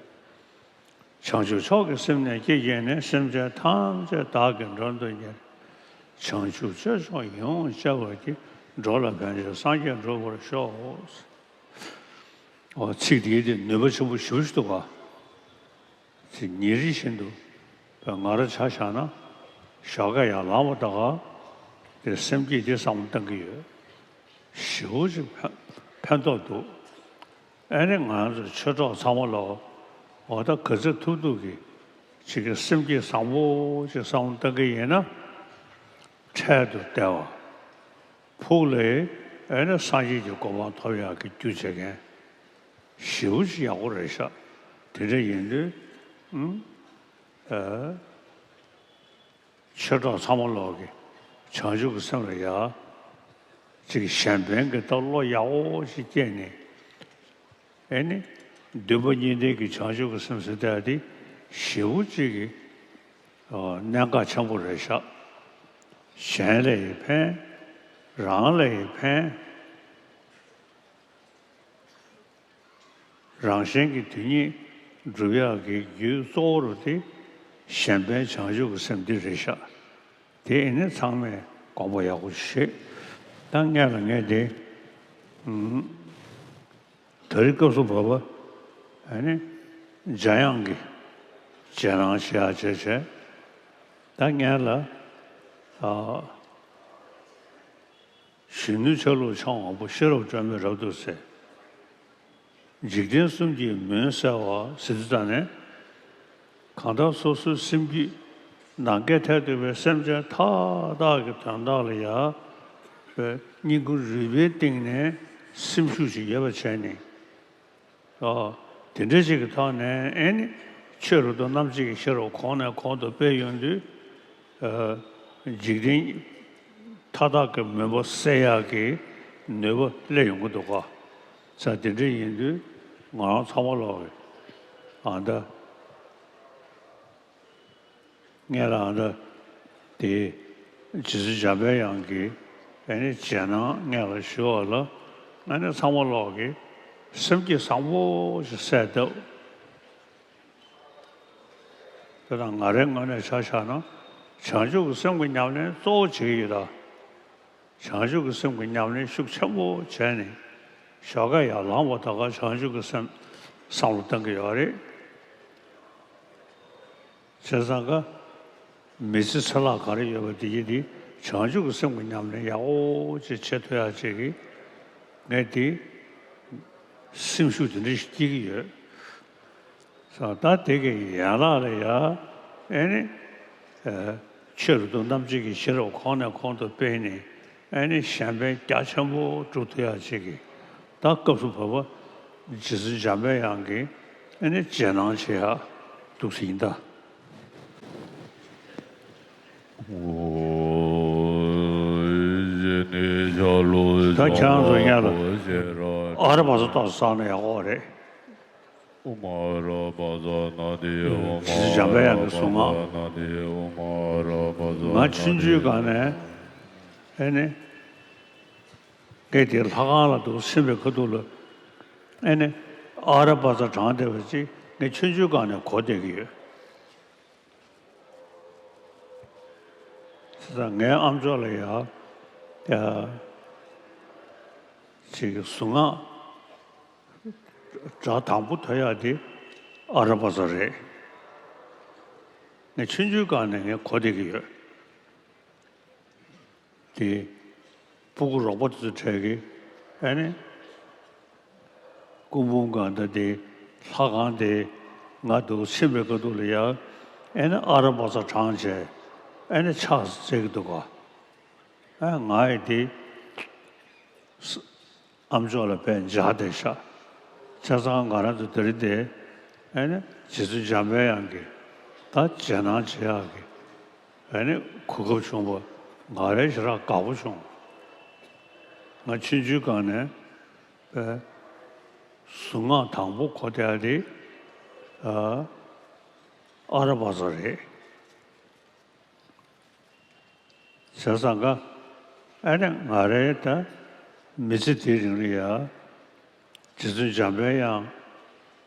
བྱང་ཆུབ་མཆོག་གི་སེམས་ནི་སྐྱེ་བར་ནི། སེམས་ཅན་ཐམས་ཅད་བདག་གིས་མགྲོན་དུ་གཉེར། བྱང་ཆུབ་སྤྱོད་མཆོག་ཡིད་འོང་སྤྱད་པ་འདི། འགྲོ་ལ་ཕན་ཕྱིར་སངས་རྒྱས་འགྲུབ་པར་ཤོག། འོ་ཚིག་འདིའི་དེ་ནུས་པ་ཆེན་པོ་ཞེ་པོ་ཞིག་འདུག་ག། དེ་ཉིན་རེ་བཞིན་དུ་ང་རང་ཆ་བཞག་ན་ཞོགས་ཀ་ཡར་ལངས་པ་དང་དེ་སེམས་བསྐྱེད་དེ་བསམ་བློ་གཏང་གི་ཡོད། ཞེ་པོ་ཅིག་ཕན་ཕན་ཐོགས་འདུག། ཨ་ནི་ང་ཚོ་ཆོས་གྲོགས་ཚང་མ་ལ་འོ་ད་ག་ཚོད་ཐུབ་ཐུབ་ཀྱིས་ཅིག་གི་སེམས་བསྐྱེད་བཟང་པོ་ཅིག་བསམ་བློ་གཏང་གི་ཡིན་ན་འཕྲལ་དུ་བདེ་བ། ཕུགས་ལ་ཨེ་ནི་སངས་རྒྱས་ཀྱི་གོ་འཕང་ཐོབ་ཡག་གི་རྒྱུ་བྱེད་མཁན་ཞེ་པོ་ཅིག་ཡག་པོ་རེད་ཤག། དེ་འདྲ་ཡིན་དུས་ཨུམ་ཨ་ཆོས་གྲོགས་ཚང་མ་ལོག་གི་བྱང་ཆུབ་ཀྱི་སེམས་ལ་ཡ་ཅིག་གཞན་ཕན་གྱི་ད་བློ་ཡག་པོ་ཞིག་སྐྱེས་ནས། ཨེ་ནི། འདུན་པ་གཉིས་ལྡན་གྱི་བྱང་ཆུབ་ཀྱི་སེམས་ཟེར་ཡ་དེ་ཞེ་པོ་ཅིག་གི་ཨ་གནད་འགག་ཆེན་པོ་རེད་ཤག། གཞན་ལ་ཡང་ཕན། རང་ལ་ཡང་ཕན། རང་གཞན་གྱི་དོན་གཉིས་སྒྲུབ་ཡག་གི་རྒྱུའི་གཙོ་བོ་རུ་དེ་གཞན་ཕན་བྱང་ཆུབ་ཀྱི་སེམས་འདི་རེད་ཤག། དེ་ཨེ་ནི་ཚང་མས་དགོངས་པ་ཡག་པོ་བཞེས། ད་སྔོན་ལ་ངས་དེ་ཨུམ། ད་རེས་སྐབས་སུ་བབ་པ་ཨ་ནི་འཇམ་དབྱངས་ཀྱི་རྗེས་གནང་ཞུ་ཡག་བྱས་བྱས། ད་སྔོན་ལ་ཨ་གཞོན་ནུའི་ཆ་ལུགས་འཆང་བ་པོ། ཤེས་རབ་སྒྲོན་མེ་རབ་ཏུ་གསལ། འཇིག་རྟེན་གསུམ་གྱི་མུན་བསལ་བ་ཟེར་དུས་ཙ་ནས། གང་ལྟར་སོ་སོའི་སེམས་རྒྱུད་ནང་སྐད་ཐལ་འདུག་པའི་སེམས་ཅན་མཐའ་དག་གི་དོན་དག་ལ་ཡ་བའི་སྙིང་ཁུང་རུས་པའི་གཏིང་ནས་སེམས་ཤུགས་ཤིག་ཡོད་པ་བྱས་ནས། ཨོ། དེ་འདྲ་ཞིག་གི་ཐོག་ནས་ཨེ་ནི་ཆོས་རབ་ཏུ་རྣམ་འབྱེད་ཀྱི་ཤེས་རབ་གོང་ནས་གོང་དུ་སྤེལ་ཡོང་དུས། ཨ་འཇིག་རྟེན་མཐའ་དག་གི་མུན་པ་སེལ་ཡག་གི་ནུས་པ་སླེབས་ཡོང་གི་འདུག་ག། ས་དེ་འདྲ་ཡིན་དུས་ང་རང་ཚང་མ་ལོག་གི་ཨ་ད། སྔོན་ལ་ཨ་ད་དེ་རྗེ་བཙུན་འཇམ་པའི་དབྱངས་ཀྱི་ཨ་ནི་རྗེས་གནང་སྔོན་ལ་ཞུ་བ་ལ་ཨ་ནི་ཚང་མ་ལོག་གི་སེམས་བསྐྱེད་བཟང་པོ་ཞིག་གསལ་བཏབ། དེ་དང་ང་རའི་ངོས་ནས་ཆ་བཞག་ན་བྱང་ཆུབ་ཀྱི་སེམས་ཀྱི་ཉམས་ལེན་གཙོ་བོ་བྱེད་ཀྱི་ཡོད་ད། བྱང་ཆུབ་ཀྱི་སེམས་ཀྱི་ཉམས་ལེན་ཤུགས་ཆེན་པོ་བྱས་ནས་ཞོགས་ཀ་ཡར་ལངས་པ་ད་ག་བྱང་ཆུབ་ཀྱི་སེམས་བསམ་བློ་གཏང་གི་ཡོད་རེད། བྱས་ཙང་ཀ་མི་ཚེ་ཚེ་ལྷག་ག་རེ་ཡོད་པ་དེ་ཡིན་དེ་བྱང་ཆུབ་ཀྱི་སེམས་ཀྱི་ཉམས་ལེན་ཡག་པོ་ཅིག་བྱེད་ཐུབ་ཡག་ཅིག་གིས་ངས་དེ་སེམས་ཤུགས་དེ་འདྲ་ཞིག་སྐྱེ་གི་ཡོད། ད་དེ་གི་ཡན་ལག་ལ་ཡ་ཨེ་ནི་ཨ་ཆོས་རབ་ཏུ་རྣམ་འབྱེད་ཀྱི་ཤེས་རབ་གོང་ནས་གོང་དུ་སྤེལ་ནས་ཨེ་ནི་གཞན་ཕན་རྒྱ་ཆེན་པོ་སྒྲུབ་ཐུབ་ཡག་ཅིག་གི་ད་སྐབས་སུ་བབ་པ་རྗེ་བཙུན་འཇམ་པའི་དབྱངས་ཀྱི་ཨེ་ནི་རྗེས་གནང་བྱེད་ཡག་འདུག་ཟེར་ཡིན་ད། ད་ཁྱེད་རང་ཚོ་སྔོན་ལ་ཨ་ར་བ་ཙ་ཏོག་ཙམ་བསགས་ན་ཡག་པོ་རེད། ཨོཾ་ཨ་ར་པ་ཙ་ན་དྷཱིཿ། ཨོཾ་ཨ་ར་པ་ཙ་ན་དྷཱིཿ། ཨོཾ་ཨ་ར་པ་ཙ་ན་དྷཱིཿ། ང་ཆུང་ཆུང་སྒང་ནས་ཨེ་ནི་སྐད་དེ་ལྷ་ཁང་ལ་འདུག་ཕྱིན་པའི་ཁ་ཐུག་ལ་ཨེ་ནི་ཨ་ར་པ་ཙ་བགྲངས་བསྡད་པ་ཅིག་ངས་ཆུང་ཆུང་སྒང་ནས་གོ་བསྡད་ཀྱི་ཡོད། བྱས་ཙང་ངའི་ཨ་མཆོག་ལ་ཡ་ཡ་ཅིག་གཟུངས་སྔགས་སྒྲ་དང་པོ་ཐོས་ཡག་དེ་ཨ་ར་པ་ཙ་རེད། ངས་ཆུང་ཆུང་སྒང་ནས་ངས་གོ་བསྡད་ཀྱི་ཡོད། དེ་སྤུ་གུ་རོགས་པ་དེ་ཚོ་གྲས་ཀྱིས་ཨེ་ནི་སྐུ་འབུམ་སྒང་དང་དེ་ལྷ་ཁང་དེ་ང་འདུག་ཕྱིན་པའི་ཁ་ཐུག་ལ་ཡ་ཨེ་ནི་ཨ་ར་པ་ཙ་བགྲངས་བྱས་ཨེ་ནི་ཕྱག་འཚལ་གྱི་འདུག་ག། ཨ་ང་ཡི་དེ་ཨ་མཆོག་ལ་དཔེ་མཇལ་བསྡད་ཤག། བྱས་ཙང་ང་རང་ཚོ་དེ་རིང་དེ་ཨེ་ནི་རྗེ་བཙུན་འཇམ་པའི་དབྱངས་ཀྱི་ད་རྗེས་གནང་བྱེད་ཡག་གི་ཨེ་ནི་གོ་སྐབས་བྱུང་བ་ང་རང་ཞེ་དྲག་དགའ་པོ་བྱུང་། ང་ཆུང་ཆུང་སྒང་ནས་པའི་གཟུངས་སྔགས་དང་པོ་གོ་བསྡད་ཡག་དེ་ཨ་ཨ་ར་པ་ཙ་རེད། བྱས་ཙང་ཀ་ཨ་ནི་ང་རའི་ད་མི་ཚེ་དེའི་རིང་ལ་ཡ་ རྗེ་བཙུན་འཇམ་པའི་དབྱངས་ཨེ་ནི་ལྷག་པའི་ལྷ་རུ་བསྟན་ནས། ཨ་ཨ་ར་པ་ཙ་ངས་རྒྱུན་དུ་བགྲངས་བསྡད་ཀྱི་ཡོད། དེ་ཆོས་རབ་ཏུ་རྣམ་འབྱེད་ཀྱི་ཤེས་རབ་གོང་ནས་གོང་དུ་འཕེལ་ནས། ཨེ་ནི་བདེན་པ་བཞི་དང་བདེན་པ་གཉིས་དེ་ཚར་དུས་ཚོད་འཕྲལ་གྱི་གོ་བ་དེ་ལས་སླ་བོ་ཅིག་ཐོག་ལ་སླེབས་ཡོང་གི་འདུག་ག། ས་དེ་འདྲ་ཡིན་དུས་ཨེ་ནི་སྔོན་ལ་རྗེ་བཙུན་འཇམ་པའི་དབྱངས་ཀྱིས་ད་ཨ་རྗེས་གནང་བྱེད་ཡ་ལ་ཡ། ཨེ་སྔོན་ལ་ངས་སྒྲུབ་ཞག་བྱེད་ཡ་ད་ཁྱེད་རང་ཚང་མ་ལ་ཨེ་ནི་ཨ་ར་པ་ཙ་བསགས་ཤོག་ཨ། ཨོཾ་ཨ་ར་པ་ཙ་ན་དྷཱིཿ། ཨོཾ་ཨ་ར་པ་ཙ་ན་དྷཱིཿ། ཨོཾ་ཨ་ར་པ་ཙ་ན་དྷཱིཿ། ཨོཾ་ཨ་ར་པ་ཙ་ན་དྷཱིཿ། ཨོཾ་ཨ་ར་པ། ཨོཾ་ཨ་ར་པ་ཙ་ན་དྷཱིཿ། ཨོཾ་ཨ་ར་པ་ཙ་ན་དྷཱིཿ། ཨོཾ་ཨ་ར་པ་ཙ་ན་དྷཱིཿ། ཨོཾ་ཨ་ར་པ་ཙ་ན་དྷཱིཿ། ཨོཾ་ཨ་ར་པ་ཙ་ན་དྷཱིཿ། ཨོཾ་ཨ་ར་པ་ཙ། ཨོཾ་ཨ་ར་པ་ཙ་ན་དྷཱིཿ། ཨོཾ་ཨ་ར་པ་ཙ་ན་དྷཱིཿ། ཨོཾ་ཨ་ར་པ་ཙ་ན་དྷཱིཿ། ཨོཾ་ཨ་ར་པ་ཙ། ཨོཾ་ཨ་ར་པ་ཙ་ན་དྷཱིཿ། ཨོཾ་ཨ་ར་པ་ཙ་ན་དྷཱིཿ། ཨོཾ་ཨ་ར་པ་ཙ་ན་དྷཱིཿ། ཨོཾ་ཨ་ར་པ་ཙ་ན་དྷཱིཿ། ཨོཾ་ཨ་ར་པ་ཙ་ན་དྷཱིཿ། ཨོཾ་ཨ་ར་པ་ཙ་ན་དྷཱིཿ། ཨོཾ་ཨ་ར་པ་ཙ་ན་དྷཱིཿ། ཨོཾ་ཨ་ར་པ་ཙ་ན་དྷཱིཿ། ཨོཾ་ཨ་ར་པ་ཙ། ཨོཾ་ཨ་ར་པ་ཙ་ན་དྷཱིཿ། ཨོཾ་ཨ་ར་པ་ཙ་ན་དྷཱིཿ། ཨོཾ་ཨ་ར་པ་ཙ་ན་དྷཱིཿ། ཨོཾ་ཨ་ར་པ་ཙ་ན་དྷཱིཿ། ཨོཾ་ཨ་ར་པ་ཙ་ན་དྷཱིཿ། ཨོཾ་ཨ་ར་པ་ཙ། ཨོཾ་ཨ་ར་པ་ཙ་ན་དྷཱིཿ། ཨོཾ་ཨ་ར་པ་ཙ་ན་དྷཱིཿ། ཨོཾ་ཨ་ར་པ་ཙ་ན་དྷཱིཿ། ཨོཾ་ཨ་ར་པ་ཙ་ན་དྷཱིཿ། ཨོཾ་ཨ་ར་པ་ཙ་ན་དྷཱིཿ། ཨོཾ་ཨ་ར་པ་ཙ་ན་དྷཱིཿ། ཨོཾ་ཨ་ར་པ་ཙ་ན་དྷཱིཿ། ཨོཾ་ཨ་ར་པ་ཙ་ན་དྷཱིཿ། ཨོཾ་ཨ་ར་པ་ཙ་ན་དྷཱིཿ། ཨོཾ་ཨ་ར་པ་ཙ་ན་དྷཱིཿ། ཨོཾ་ཨ་ར་པ་ཙ་ན་དྷཱིཿ། ཨོཾ་ཨ་ར་པ་ཙ་ན་དྷཱིཿ། ཨོཾ་ཨ་ར་པ་ཙ། ཨོཾ་ཨ་ར་པ་ཙ་ན་དྷཱིཿ། ཨོཾ་ཨ་ར་པ་ཙ་ན་དྷཱིཿ། ཨོཾ་ཨ་ར་པ་ཙ་ན་དྷཱིཿ། ཨོཾ་ཨ་ར་པ་ཙ་ན་དྷཱིཿ། ཨོཾ་ཨ་ར་པ་ཙ་ན་དྷཱིཿ། ཨོཾ་ཨ་ར་པ་ཙ་ན་དྷཱིཿ། ཨོཾ་ཨ་ར་པ་ཙ་ན་དྷཱིཿ། ཨོཾ་ཨ་ར་པ་ཙ་ན་དྷཱིཿ། ཨོཾ་ཨ་ར་པ་ཙ་ན་དྷཱིཿ། ཨོཾ་ཨ་ར་པ་ཙ་ན་དྷཱིཿ། ཨོཾ་ཨ་ར་པ་ཙ་ན་དྷཱིཿ། ཨོཾ་ཨ་ར་པ་ཙ་ན་དྷཱིཿ། ཨོཾ་ཨ་ར་པ་ཙ་ན། ཨོཾ་ཨ་ར་པ་ཙ་ན་དྷཱིཿ། ཨོཾ་ཨ་ར་པ་ཙ་ན་དྷཱིཿ། ཨོཾ་ཨ་ར་པ་ཙ་ན་དྷཱིཿ། ཨོཾ་ཨ་ར་པ་ཙ་ན། ཨོཾ་ཨ་ར་པ་ཙ་ན་དྷཱིཿ། ཨོཾ་ཨ་ར་པ་ཙ་ན་དྷཱིཿ། ཨོཾ་ཨ་ར་པ་ཙ་ན་དྷཱིཿ། ཨོཾ་ཨ་ར་པ་ཙ་ན་དྷཱིཿ། ཨོཾ་ཨ་ར་པ་ཙ་ན་དྷཱིཿ། ཨོཾ་ཨ་ར་པ་ཙ་ན་དྷཱིཿ། ཨོཾ་ཨ་ར་པ་ཙ་ན་དྷཱིཿ། ཨོཾ་ཨ་ར་པ་ཙ་ན་དྷཱིཿ། ཨོཾ་ཨ་ར་པ་ཙ་ན། ཨོཾ་ཨ་ར་པ་ཙ་ན་དྷཱིཿ། ཨོཾ་ཨ་ར་པ་ཙ་ན་དྷཱིཿ། ཨོཾ་ཨ་ར་པ་ཙ་ན་དྷཱིཿ། ཨོཾ་ཨ་ར་པ་ཙ་ན། ཨོཾ་ཨ་ར་པ་ཙ་ན་དྷཱིཿ། ཨོཾ་ཨ་ར་པ་ཙ་ན་དྷཱིཿ། ཨོཾ་ཨ་ར་པ་ཙ་ན་དྷཱིཿ། ཨོཾ་ཨ་ར་པ་ཙ་ན་དྷཱིཿ། ཨོཾ་ཨ་ར་པ་ཙ་ན་དྷཱིཿ། ཨོཾ་ཨ་ར་པ་ཙ་ན་དྷཱིཿ། ཨོཾ་ཨ་ར་པ་ཙ་ན་དྷཱིཿ། ཨོཾ་ཨ་ར་པ་ཙ་ན་དྷཱིཿ། ཨོཾ་ཨ་ར་པ་ཙ་ན་དྷཱིཿ། ཨོཾ་ཨ་ར་པ་ཙ་ན་དྷཱིཿ། ཨོཾ་ཨ་ར་པ་ཙ་ན། ཨོཾ་ཨ་ར་པ་ཙ་ན་དྷཱིཿ། ཨོཾ་ཨ་ར་པ་ཙ་ན་དྷཱིཿ། ཨོཾ་ཨ་ར་པ་ཙ་ན་དྷཱིཿ། ཨོཾ་ཨ་ར་པ་ཙ་ན་དྷཱིཿ། ཨོཾ་ཨ་ར་པ་ཙ་ན། ཨོཾ་ཨ་ར་པ་ཙ་ན་དྷཱིཿ། ཨོཾ་ཨ་ར་པ་ཙ་ན་དྷཱིཿ། ཨོཾ་ཨ་ར་པ་ཙ་ན་དྷཱིཿ། ཨོཾ་ཨ་ར་པ་ཙ་ན་དྷཱིཿ། ཨོཾ་ཨ་ར་པ་ཙ་ན། ཨོཾ་ཨ་ར་པ་ཙ་ན་དྷཱིཿ། ཨོཾ་ཨ་ར་པ་ཙ་ན་དྷཱིཿ། ཨོཾ་ཨ་ར་པ་ཙ་ན་དྷཱིཿ། ཨོཾ་ཨ་ར་པ་ཙ་ན་དྷཱིཿ། ཨོཾ་ཨ་ར་པ་ཙ་ན། ཨོཾ་ཨ་ར་པ་ཙ་ན་དྷཱིཿ། ཨོཾ་ཨ་ར་པ་ཙ་ན་དྷཱིཿ། ཨོཾ་ཨ་ར་པ་ཙ་ན་དྷཱིཿ། ཨོཾ་ཨ་ར་པ་ཙ་ན་དྷཱིཿ། ཨོཾ་ཨ་ར་པ་ཙ་ན་དྷཱིཿ། ཨོཾ་ཨ་ར་པ་ཙ་ན་དྷཱིཿ། ཨོཾ་ཨ་ར་པ་ཙ་ན་དྷཱིཿ། ཨོཾ་ཨ་ར་པ་ཙ་ན་དྷཱིཿ། ཨོཾ་ཨ་ར་པ་ཙ་ན། ཨོཾ་ཨ་ར་པ་ཙ་ན་དྷཱིཿ། ཨོཾ་ཨ་ར་པ་ཙ་ན་དྷཱིཿ། ཨོཾ་ཨ་ར་པ་ཙ་ན་དྷཱིཿ། ཨོཾ་ཨ་ར་པ་ཙ་ན་དྷཱིཿ། ཨོཾ་ཨ་ར་པ་ཙ་ན། ཨོཾ་ཨ་ར་པ་ཙ་ན་དྷཱིཿ། ཨོཾ་ཨ་ར་པ་ཙ་ན་དྷཱིཿ། ཨོཾ་ཨ་ར་པ་ཙ་ན་དྷཱིཿ། ཨོཾ་ཨ་ར་པ་ཙ་ན། ཨོཾ་ཨ་ར་པ་ཙ་ན་དྷཱིཿ། ཨོཾ་ཨ་ར་པ་ཙ་ན་དྷཱིཿ། ཨོཾ་ཨ་ར་པ་ཙ་ན་དྷཱིཿ། ཨོཾ་ཨ་ར་པ་ཙ་ན། ཨོཾ་ཨ་ར་པ་ཙ་ན་དྷཱིཿ། ཨོཾ་ཨ་ར་པ་ཙ་ན་དྷཱིཿ། ཨོཾ་ཨ་ར་པ་ཙ་ན་དྷཱིཿ། ཨོཾ་ཨ་ར་པ་ཙ་ན་དྷཱིཿ། ཨོཾ་ཨ་ར་པ་ཙ་ན། ཨོཾ་ཨ་ར་པ་ཙ་ན་དྷཱིཿ། ཨོཾ་ཨ་ར་པ་ཙ་ན་དྷཱིཿ། ཨོཾ་ཨ་ར་པ་ཙ་ན་དྷཱིཿ། ཨོཾ་ཨ་ར་པ་ཙ་ན་དྷཱིཿ། ཨོཾ་ཨ་ར་པ་ཙ་ན་དྷཱིཿ། ཨོཾ་ཨ་ར་པ་ཙ་ན་དྷཱིཿ། ཨོཾ་ཨ་ར་པ་ཙ་ན་དྷཱིཿ། ཨོཾ་ཨ་ར་པ་ཙ་ན་དྷཱིཿ། ཨོཾ་ཨ་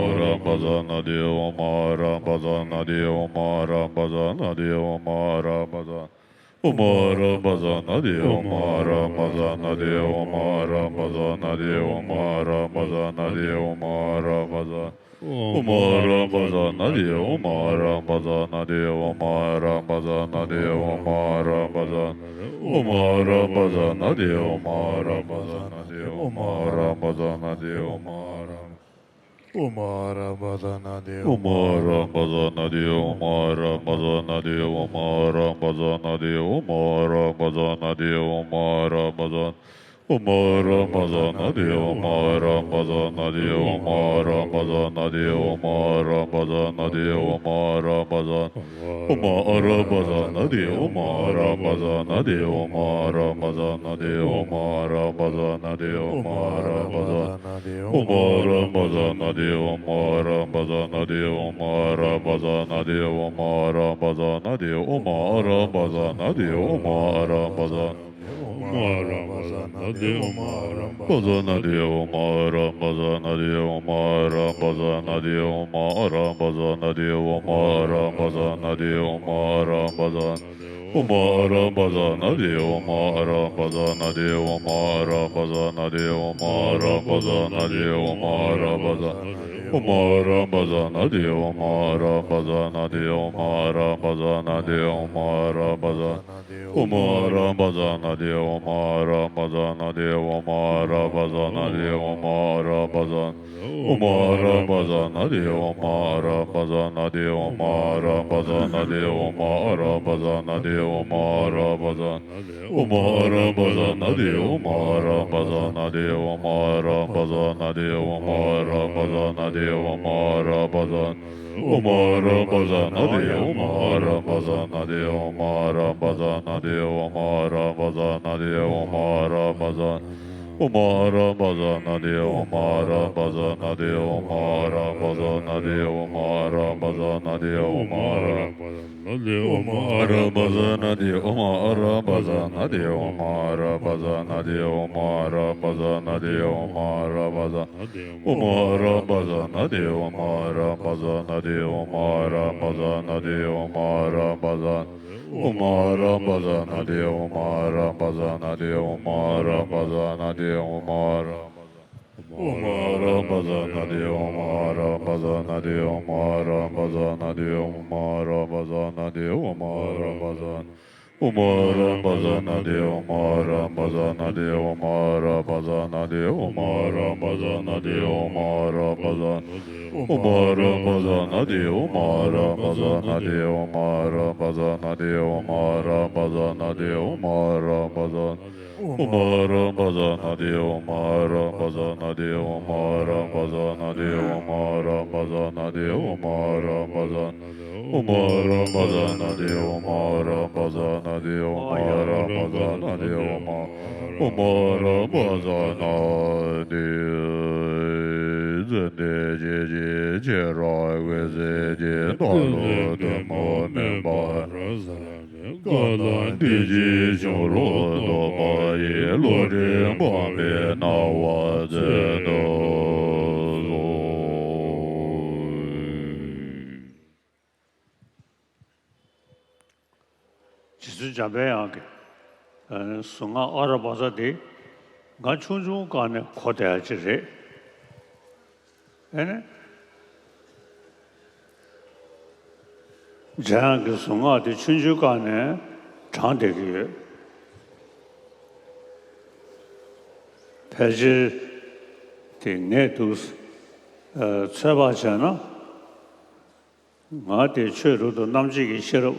ར་པ་ཙ་ན་དྷཱིཿ། ཨོཾ་ཨ་ར་པ་ཙ་ན་དྷཱིཿ། ཨོཾ་ཨ་ར་པ་ཙ་ན་དྷཱིཿ། ཨོཾ་ཨ་ར་པ་ཙ་ན་དྷཱིཿ། ཨོཾ་ཨ་ར་པ་ཙ་ན། ཨོཾ་ཨ་ར་པ་ཙ་ན་དྷཱིཿ་ཨོཾ་ཨ་ར་པ་ཙ་ན་དྷཱིཿ་ཨོཾ་ཨ་ར་པ་ཙ་ན་དྷཱིཿ་ཨོཾ་ཨ་ར་པ་ཙ་ན་དྷཱིཿ་ཨོཾ་ཨ་ར་པ་ཙ། ཨོཾ་ཨ་ར་པ་ཙ་ན་དྷཱིཿ་ཨོཾ་ཨ་ར་པ་ཙ་ན་དྷཱིཿ་ཨོཾ་ཨ་ར་པ་ཙ་ན་དྷཱིཿ་ཨོཾ་ཨ་ར་པ་ཙ། ཨོཾ་ཨ་ར་པ་ཙ་ན་དྷཱིཿ་ཨོཾ་ཨ་ར་པ་ཙ་ན་དྷཱིཿ་ཨོཾ་ཨ་ར་པ་ཙ་ན་དྷཱིཿ་ཨོཾ་ཨ་ར། ཨོཾ་ཨ་ར་པ་ཙ་ན་དྷཱིཿ་ཨོཾ་ཨ་ར་པ་ཙ་ན་དྷཱིཿ་ཨོཾ་ཨ་ར་པ་ཙ་ན་དྷཱིཿ་ཨོཾ་ཨ་ར་པ་ཙ་ན་དྷཱིཿ་ཨོཾ་ཨ་ར་པ་ཙ་ན་དྷཱིཿ་ཨོཾ་ཨ་ར་པ་ཙ། ཨོཾ་ཨ་ར་པ་ཙ་ན་དྷཱིཿ་ཨོཾ་ཨ་ར་པ་ཙ་ན་དྷཱིཿ་ཨོཾ་ཨ་ར་པ་ཙ་ན་དྷཱིཿ་ཨོཾ་ཨ་ར་པ་ཙ་ན་དྷཱིཿ་ཨོཾ་ཨ་ར་པ་ཙ། ཨོཾ་ཨ་ར་པ་ཙ་ན་དྷཱིཿ་ཨོཾ་ཨ་ར་པ་ཙ་ན་དྷཱིཿ་ཨོཾ་ཨ་ར་པ་ཙ་ན་དྷཱིཿ་ཨོཾ་ཨ་ར་པ་ཙ་ན་དྷཱིཿ་ཨོཾ་ཨ་ར་པ་ཙ། ཨོཾ་ཨ་ར་པ་ཙ་ན་དྷཱིཿ་ཨོཾ་ཨ་ར་པ་ཙ་ན་དྷཱིཿ་ཨོཾ་ཨ་ར་པ་ཙ་ན་དྷཱིཿ་ཨོཾ་ཨ་ར་པ་ཙ་ན་དྷཱིཿ་ཨོཾ་ཨ་ར་པ་ཙ་ན་དྷཱིཿ་ཨོཾ་ཨ་ར་པ་ཙ། ཨོཾ་ཨ་ར་པ་ཙ་ན་དྷཱིཿ་ཨོཾ་ཨ་ར་པ་ཙ་ན་དྷཱིཿ་ཨོཾ་ཨ་ར་པ་ཙ་ན་དྷཱིཿ་ཨོཾ་ཨ་ར་པ་ཙ་ན་དྷཱིཿ་ཨོཾ་ཨ་ར་པ་ཙ་ན་དྷཱིཿ་ཨོཾ་ཨ་ར་པ་ཙ་ན་དྷཱིཿ་ཨོཾ་ཨ་ར་པ་ཙ། ཨོཾ་ཨ་ར་པ་ཙ་ན་དྷཱིཿ་ཨོཾ་ཨ་ར་པ་ཙ་ན་དྷཱིཿ་ཨོཾ་ཨ་ར་པ་ཙ་ན་དྷཱིཿ་ཨོཾ་ཨ་ར་པ་ཙ་ན་དྷཱིཿ་ཨོཾ་ཨ་ར་པ་ཙ། ཨོཾ་ཨ་ར་པ་ཙ་ན་དྷཱིཿ་ཨོཾ་ཨ་ར་པ་ཙ་ན་དྷཱིཿ་ཨོཾ་ཨ་ར་པ་ཙ་ན་དྷཱིཿ་ཨོཾ་ཨ་ར་པ་ཙ། ཨོཾ་ཨ་ར་པ་ཙ་ན་དྷཱིཿ་ཨོཾ་ཨ་ར་པ་ཙ་ན་དྷཱིཿ་ཨོཾ་ཨ་ར་པ་ཙ་ན་དྷཱིཿ་ཨོཾ་ཨ་ར་པ་ཙ། ཨོཾ་ཨ་ར་པ་ཙ་ན་དྷཱིཿ་ཨོཾ་ཨ་ར་པ་ཙ་ན་དྷཱིཿ་ཨོཾ་ཨ་ར་པ་ཙ་ན་དྷཱིཿ་ཨོཾ་ཨ་ར་པ་ཙ་ན་དྷཱིཿ་ཨོཾ་ཨ་ར་པ་ཙ། ཨོཾ་ཨ་ར་པ་ཙ་ན་དྷཱིཿ་ཨོཾ་ཨ་ར་པ་ཙ་ན་དྷཱིཿ་ཨོཾ་ཨ་ར་པ་ཙ་ན་དྷཱིཿ་ཨོཾ་ཨ་ར་པ་ཙ་ན་དྷཱིཿ་ཨོཾ་ཨ་ར་པ་ཙ། ཨོཾ་ཨ་ར་པ་ཙ་ན་དྷཱིཿ་ཨོཾ་ཨ་ར་པ་ཙ་ན་དྷཱིཿ་ཨོཾ་ཨ་ར་པ་ཙ་ན་དྷཱིཿ་ཨོཾ་ཨ་ར་པ་ཙ་ན་དྷཱིཿ་ཨོཾ་ཨ་ར་པ་ཙ། ཨོཾ་ཨ་ར་པ་ཙ་ན་དྷཱིཿ་ཨོཾ་ཨ་ར་པ་ཙ་ན་དྷཱིཿ་ཨོཾ་ཨ་ར་པ་ཙ་ན་དྷཱིཿ་ཨོཾ་ཨ་ར་པ་ཙ་ན་དྷཱིཿ་ཨོཾ་ཨ་ར་པ་ཙ། ཨོཾ་ཨ་ར་པ་ཙ་ན་དྷཱིཿ་ཨོཾ་ཨ་ར་པ་ཙ་ན་དྷཱིཿ་ཨོཾ་ཨ་ར་པ་ཙ་ན་དྷཱིཿ་ཨོཾ་ཨ་ར་པ་ཙ་ན་དྷཱིཿ་ཨོཾ་ཨ་ར་པ་ཙ། ཨོཾ་ཨ་ར་པ་ཙ་ན་དྷཱིཿ་ཨོཾ་ཨ་ར་པ་ཙ་ན་དྷཱིཿ་ཨོཾ་ཨ་ར་པ་ཙ་ན་དྷཱིཿ་ཨོཾ་ཨ་ར་པ་ཙ། ཨོཾ་ཨ་ར་པ་ཙ་ན་དྷཱིཿ་ཨོཾ་ཨ་ར་པ་ཙ་ན་དྷཱིཿ་ཨོཾ་ཨ་ར་པ་ཙ་ན་དྷཱིཿ་ཨོཾ་ཨ་ར་པ་ཙ། ཨོཾ་ཨ་ར་པ་ཙ་ན་དྷཱིཿ་ཨོཾ་ཨ་ར་པ་ཙ་ན་དྷཱིཿ་ཨོཾ་ཨ་ར་པ་ཙ་ན་དྷཱིཿ་ཨོཾ་ཨ་ར་པ་ཙ་ན་དྷཱིཿ་ཨོཾ་ཨ་ར་པ་ཙ། ཨོཾ་ཨ་ར་པ་ཙ་ན་དྷཱིཿ་ཨོཾ་ཨ་ར་པ་ཙ་ན་དྷཱིཿ་ཨོཾ་ཨ་ར་པ་ཙ་ན་དྷཱིཿ་ཨོཾ་ཨ་ར་པ་ཙ་ན་དྷཱིཿ་ཨོཾ་ཨ་ར་པ་ཙ། ཨོཾ་ཨ་ར་པ་ཙ་ན་དྷཱིཿ་ཨོཾ་ཨ་ར་པ་ཙ་ན་དྷཱིཿ་ཨོཾ་ཨ་ར་པ་ཙ་ན་དྷཱིཿ་ཨོཾ་ཨ་ར་པ་ཙ་ན་དྷཱིཿ་ཨོཾ་ཨ་ར་པ་ཙ། ཨོཾ་ཨ་ར་པ་ཙ་ན་དྷཱིཿ་ཨོཾ་ཨ་ར་པ་ཙ་ན་དྷཱིཿ་ཨོཾ་ཨ་ར་པ་ཙ་ན་དྷཱིཿ་ཨོཾ་ཨ་ར་པ་ཙ་ན་དྷཱིཿ་ཨོཾ་ཨ་ར་པ་ཙ། ཨོཾ་ཨ་ར་པ་ཙ་ན་དྷཱིཿ་ཨོཾ་ཨ་ར་པ་ཙ་ན་དྷཱིཿ་ཨོཾ་ཨ་ར་པ་ཙ་ན་དྷཱིཿ་ཨོཾ་ཨ་ར་པ་ཙ་ན་དྷཱིཿ་ཙནྡན་ཞེས་བྱའི་ཆོས་རབ་འོད་ཟེར་གྱི་མདོག་ལུ་གཏུམ་མོ་མེ་འབར། ཀ་ལ་འདི་ཕྱིའི་གཞུང་ལུགས་རྟོགས་པ་ཡི། བློ་གྲོས་སྤངས་པའི་སྣང་བ་མཛད་དུ་གསོལ། རྗེ་བཙུན་འཇམ་པའི་དབྱངས་ཀྱི་གཟུངས་སྔགས་ཨ་ར་པ་ཙ་དེ་ང་ཆུང་ཆུང་སྒང་ནས་གོ་བསྡད་ཡ་ཅིག་རེད། ཨེ་ནི། འཇམ་དབྱངས་ཀྱི་གཟུངས་སྔགས་དེ་ཆུང་ཆུང་སྒང་ནས་བགྲངས་བསྡད་ཀྱི་ཡོད། ཕལ་ཆེར་དེ་ངས་འདུག་ཚོད་དཔག་བྱས་ན། ང་དེ་ཆོས་རབ་ཏུ་རྣམ་འབྱེད་ཀྱི་ཤེས་རབ་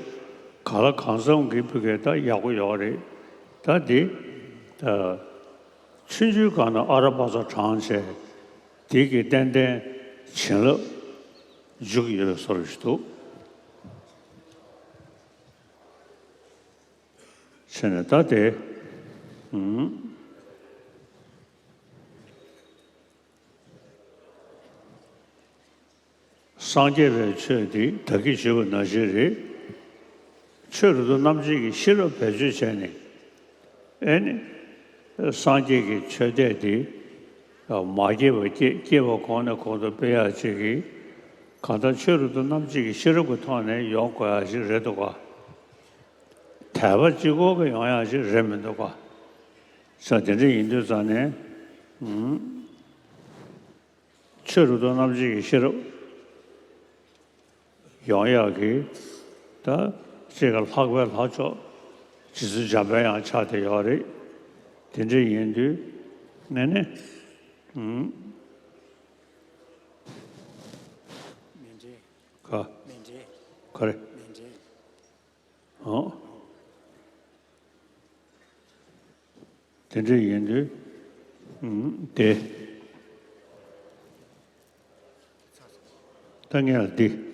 ག་ལ་གང་འཚམ་གྱི་བུ་གས་ད་ཡག་པོ་ཡོད་རེད། ད་འདི་ཆུང་ཆུང་སྒང་ནས་ཨ་ར་པ་ཙ་བགྲངས་བྱས། དེ་གི་ཏན་ཏན་བྱིན་རླབས་འཇུག་གི་ཡོད་པའི་བཟོ་འདྲ་ཞིག་འདུག་བྱས་ནས་ད་དེ། ཨུམ། སངས་རྒྱས་པའི་ཆོས་འདི་བདག་གིས་བརྗོད་པ་ནང་བཞིན་རེད། ཆོས་རབ་ཏུ་རྣམ་འབྱེད་ཀྱི་ཤེས་རབ་བེད་སྤྱོད་བྱས་ནས། ཨེ་ནི། སངས་རྒྱས་ཀྱི་ཆོས་དད་འདི་མ་སྐྱེས་པ་སྐྱེ། སྐྱེས་པ་གོང་ནས་གོང་དུ་སྤེལ་ཡག་ཅིག་གིས། གང་ལྟར་ཆོས་རབ་ཏུ་རྣམ་འབྱེད་ཀྱི་ཤེས་རབ་ཀྱི་ཐོག་ནས་ཡོང་དགོས་ཡག་ཞིག་རེད་འདུག་ག། དད་པ་གཅིག་པོ་གིས་ཡོང་ཡག་ཅིག་རེད་མི་འདུག་ག་ས་དེ་འདྲ་ཡིན་དུས་ཙང་ནས། ཨུམ། ཆོས་རབ་ཏུ་རྣམ་འབྱེད་ཀྱི་ཤེས་རབ་ཡོང་ཡག་གི་ད་གཅིག་ག་ལྷག་པའི་ལྷག་ཕྱོགས་རྗེ་བཙུན་འཇམ་དཔལ་དབྱངས་ཆགས་བསྡད་ཡོད་རེད། དེ་འདྲ་ཡིན་དུས་ནས་ནས། ཨུམ། མི་འདྲེ། ག་མི་འདྲེ། ག་རེ། མི་འདྲེ། ཨོ། དེ་འདྲ་ཡིན་དུས། ཨུམ། དེ། ད་ངས་ལ་འདི།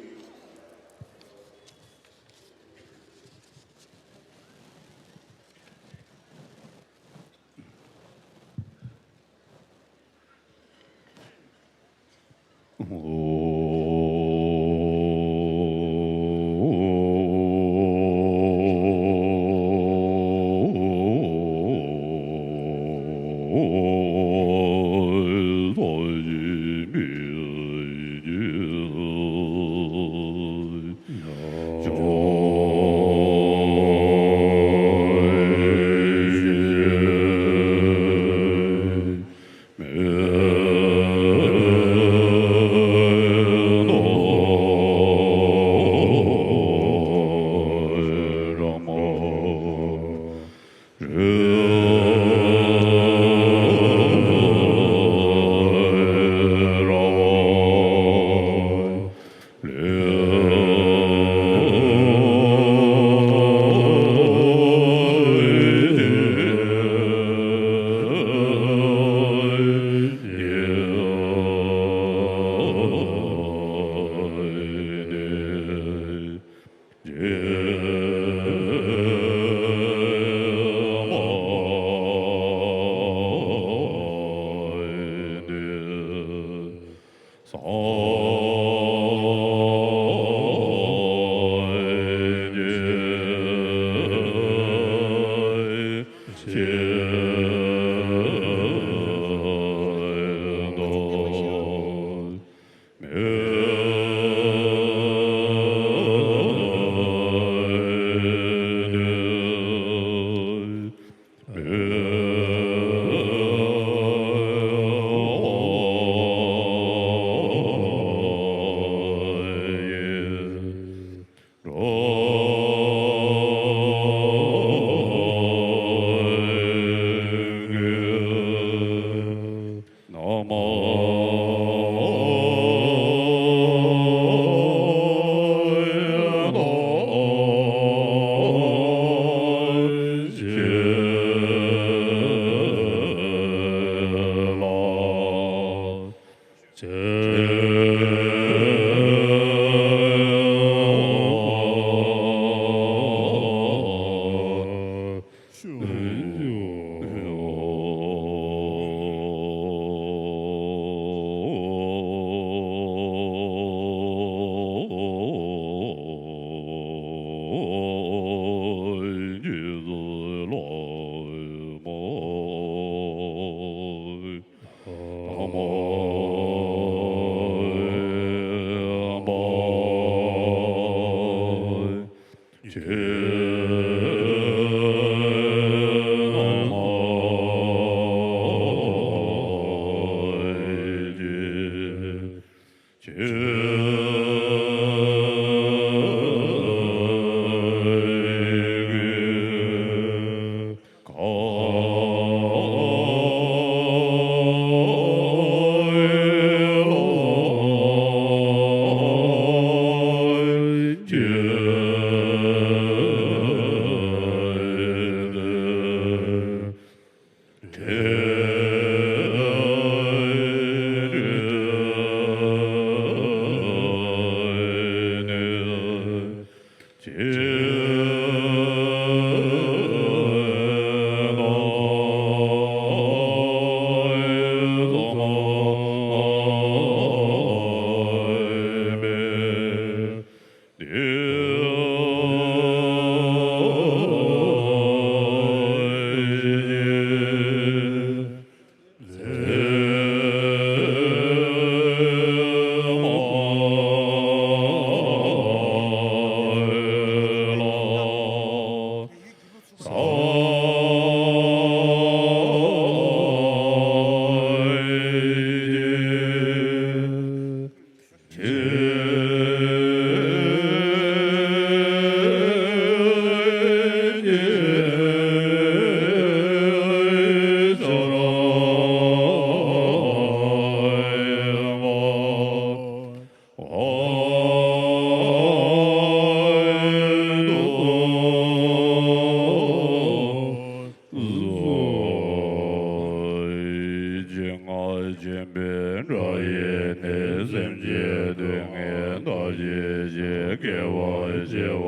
བྱེ་བ་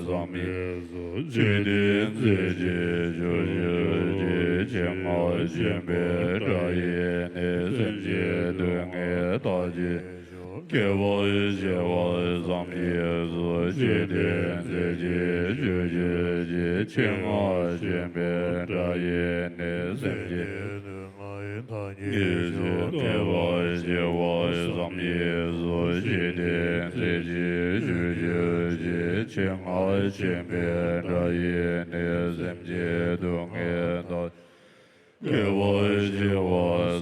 བསམ་ཡས་སུ། འཇིག་རྟེན་མཛེས་བྱེད་བཞུ་བྱེད་ཀྱི། ཆེ་བ་ཆེན་པོའི་སྒྲ་ཡིས་ནི། སེམས་ཅན་སྡུག་བསྔལ་དག་བྱེད་ཞིང་། སྐྱེ་བ་བྱེ་བ་བསམ་ཡས་སུ། འཇིག་རྟེན་མཛེས་བྱེད་བཞུ་བྱེད་ཀྱི། ཆེ་བ་ཆེན་པོའི་སྒྲ་ཡིས་ནི། སེམས་ཅན་སྡུག་བསྔལ་དག་བྱེད་ཞིང་། སྐྱེ་བ་བྱེ་བ་བསམ་ཡས་སུ། འཇིག་རྟེན་མཛེས་བྱེད་བཞུ་བྱེད་ཀྱི། ཆེ་བ་ཆེན་པོའི་སྒྲ་ཡིས་ནི། སེམས་ཅན་སྡུག་བསྔལ་དག་སྐྱེ་བ་བྱེ་བ་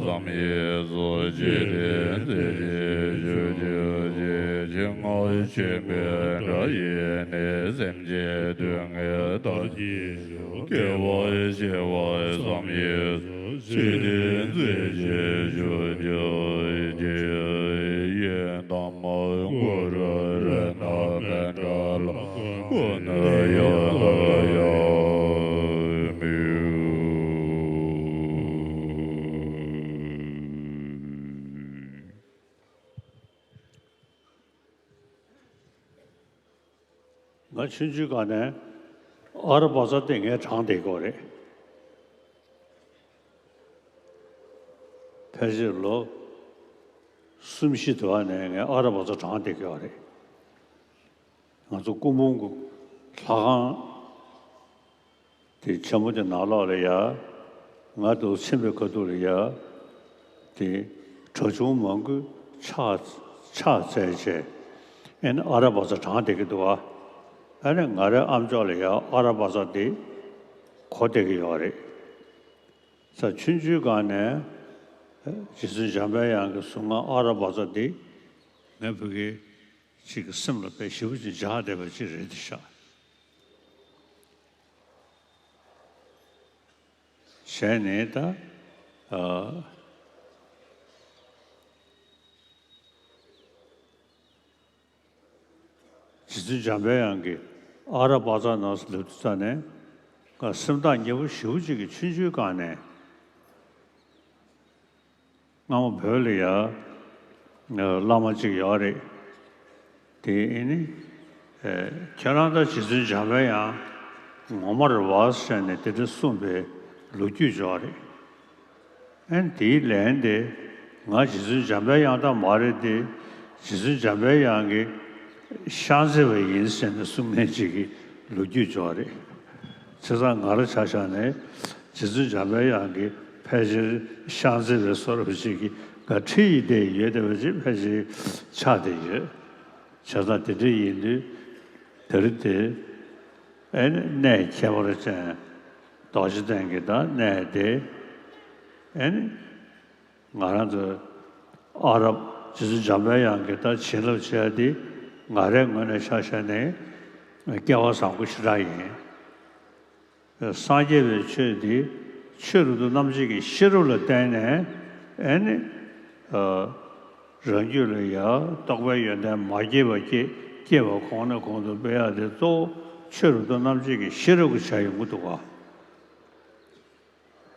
བསམ་ཡས་སུ། འཇིག་རྟེན་མཛེས་བྱེད་བཞུ་བྱེད་ཀྱི། ཆེ་བ་ཆེན་པོའི་སྒྲ་ཡིས་ནི། སེམས་ཅན་སྡུག་བསྔལ་དག་བྱེད་ཞིང་། སྐྱེ་བ་བྱེ་བ་བསམ་ཡས་སུ། འཇིག་རྟེན་མཛེས་བྱེད་བཞུ་བྱེད་ཀྱི། ཡི་དམ་གུ་རུ་རཏྣ་པཎྜི་ཏ་ལ་ཀུན་ནས་ཡང་དག་ཡང་མི་འོས། ང་ཆུང་ཆུང་སྒང་ནས་ཨ་ར་བ་ཙ་དེ་ངས་བགྲངས་བསྡད་ཀྱི་ཡོད་རེད། ཕལ་ཆེར་ལོ་གསུམ་བཞི་དུ་བ་ནས་ངས་ཨ་ར་བ་ཙ་བགྲངས་བསྡད་ཀྱི་ཡོད་རེད། ང་ཚོ་སྐུ་འབུམ་གྱི་ལྷ་ཁང་དེ་ཆེན་མོ་དེ་ནང་ལོགས་ལ་ཡ། ང་དུ་ཕྱིན་པའི་ཁ་ཐུག་ལ་ཡ། དེ་གྲྭ་ཆུང་མང་པོས་ཕྱག་ཕྱག་འཚལ་བྱས། ཨེ་ནི་ཨ་ར་བ་ཙ་བགྲངས་བསྡད་ཀྱི་འདུག་ཨ། ཨ་ནི་ང་རའི་ཨམ་ཅོག་ལ་ཡ་ཨ་ར་བ་ཙ་དེ་གོ་བསྡད་ཀྱི་ཡོད་རེད། ས་ཆུང་ཆུང་སྒང་ནས་རྗེ་བཙུན་འཇམ་པའི་དབྱངས་ཀྱི་གཟུངས་སྔགས་ཨ་ར་བ་ཙ་འདི་ངའི་བུ་གའི་ཅིག་གི་སེམས་ལ་དཔེ་ཞེ་པོ་ཅིག་འཇགས་བསྡད་པ་ཅིག་རེད་དེ་ཤག་བྱས་ནས་ད། ཨ། རྗེ་བཙུན་འཇམ་པའི་དབྱངས་ཀྱི་ཨ་ར་བ་ཙ་ནང་སླེབས་དུས་ཙ་ནས་ང་སེམས་ཐག་ཉེ་པོ་ཞེ་པོ་ཅིག་གི་ཆུང་ཆུང་སྒང་ནས་སྔ་མོ་བོད་ལ་ཡ་བླ་མ་ཅིག་ཡོད་རེད། དེ་ཨེ་ནི་ཁྱེད་རང་ད་རྗེ་བཙུན་འཇམ་པའི་དབྱངས་ངོ་མ་རེད་བ་ཟེར་ནས་དེ་འདྲ་གསུངས་པའི་ལོ་རྒྱུས་ཅིག་ཡོད་རེད། ཨན་དེའི་ལན་དེ་ང་རྗེ་བཙུན་འཇམ་པའི་དབྱངས་ད་མ་རེད་དེ། རྗེ་བཙུན་འཇམ་པའི་དབྱངས་ཀྱི་ཤ་མཛེས་པ་ཡིན་ཟེར་ནས་གསུང་མཁན་ཅིག་གི་ལོ་རྒྱུས་ཅིག་ཡོད་རེད། བྱས་ཙང་ང་རང་ཆ་བཞག་ནས་རྗེ་བཙུན་འཇམ་པའི་དབྱངས་ཀྱི་ཕལ་ཆེར་ཤ་མཛེས་པའི་བཟོ་འདྲ་ཅིག་གི་ང་ཁྲིད་ཡི་བསྡད་ཡོད་བསྡད་པ་ཅིག་ཕལ་ཆེར་ཆགས་བསྡད་ཡོད། བྱས་ཙང་དེ་འདྲ་ཡིན་དུས་དེ་རིང་དེ། ཨེ་ནི་གནས་ཁྱད་པར་ཅན་རྡོ་རྗེ་གདན་གྱི་ད་གནས་དེ། ཨེ་ནི་ང་རང་ཚོ་ཨ་རབ་རྗེ་བཙུན་འཇམ་པའི་དབྱངས་ཀྱི་ད་བྱིན་རླབས་བྱས་ཏེ་ང་རའི་ངོས་ནས་ཆ་བཞག་ནས་སྐལ་བ་བཟང་པོ་ཞེ་དྲག་ཡིན། སངས་རྒྱས་པའི་ཆོས་འདི་ཆོས་རབ་ཏུ་རྣམ་འབྱེད་ཀྱི་ཤེས་རབ་ལ་བརྟེན་ནས་ཨེ་ནི། རང་རྒྱུད་ལ་ཡང་རྟོགས་པའི་ཡོན་ཏན་མ་སྐྱེས་པ་སྐྱེ་སྐྱེས་པ་གོང་ནས་གོང་དུ་སྤེལ་ཡག་དེ་གཙོ་བོ་ཆོས་རབ་ཏུ་རྣམ་འབྱེད་ཀྱི་ཤེས་རབ་ཀྱི་ཆ་ཡོང་གི་འདུག་ག།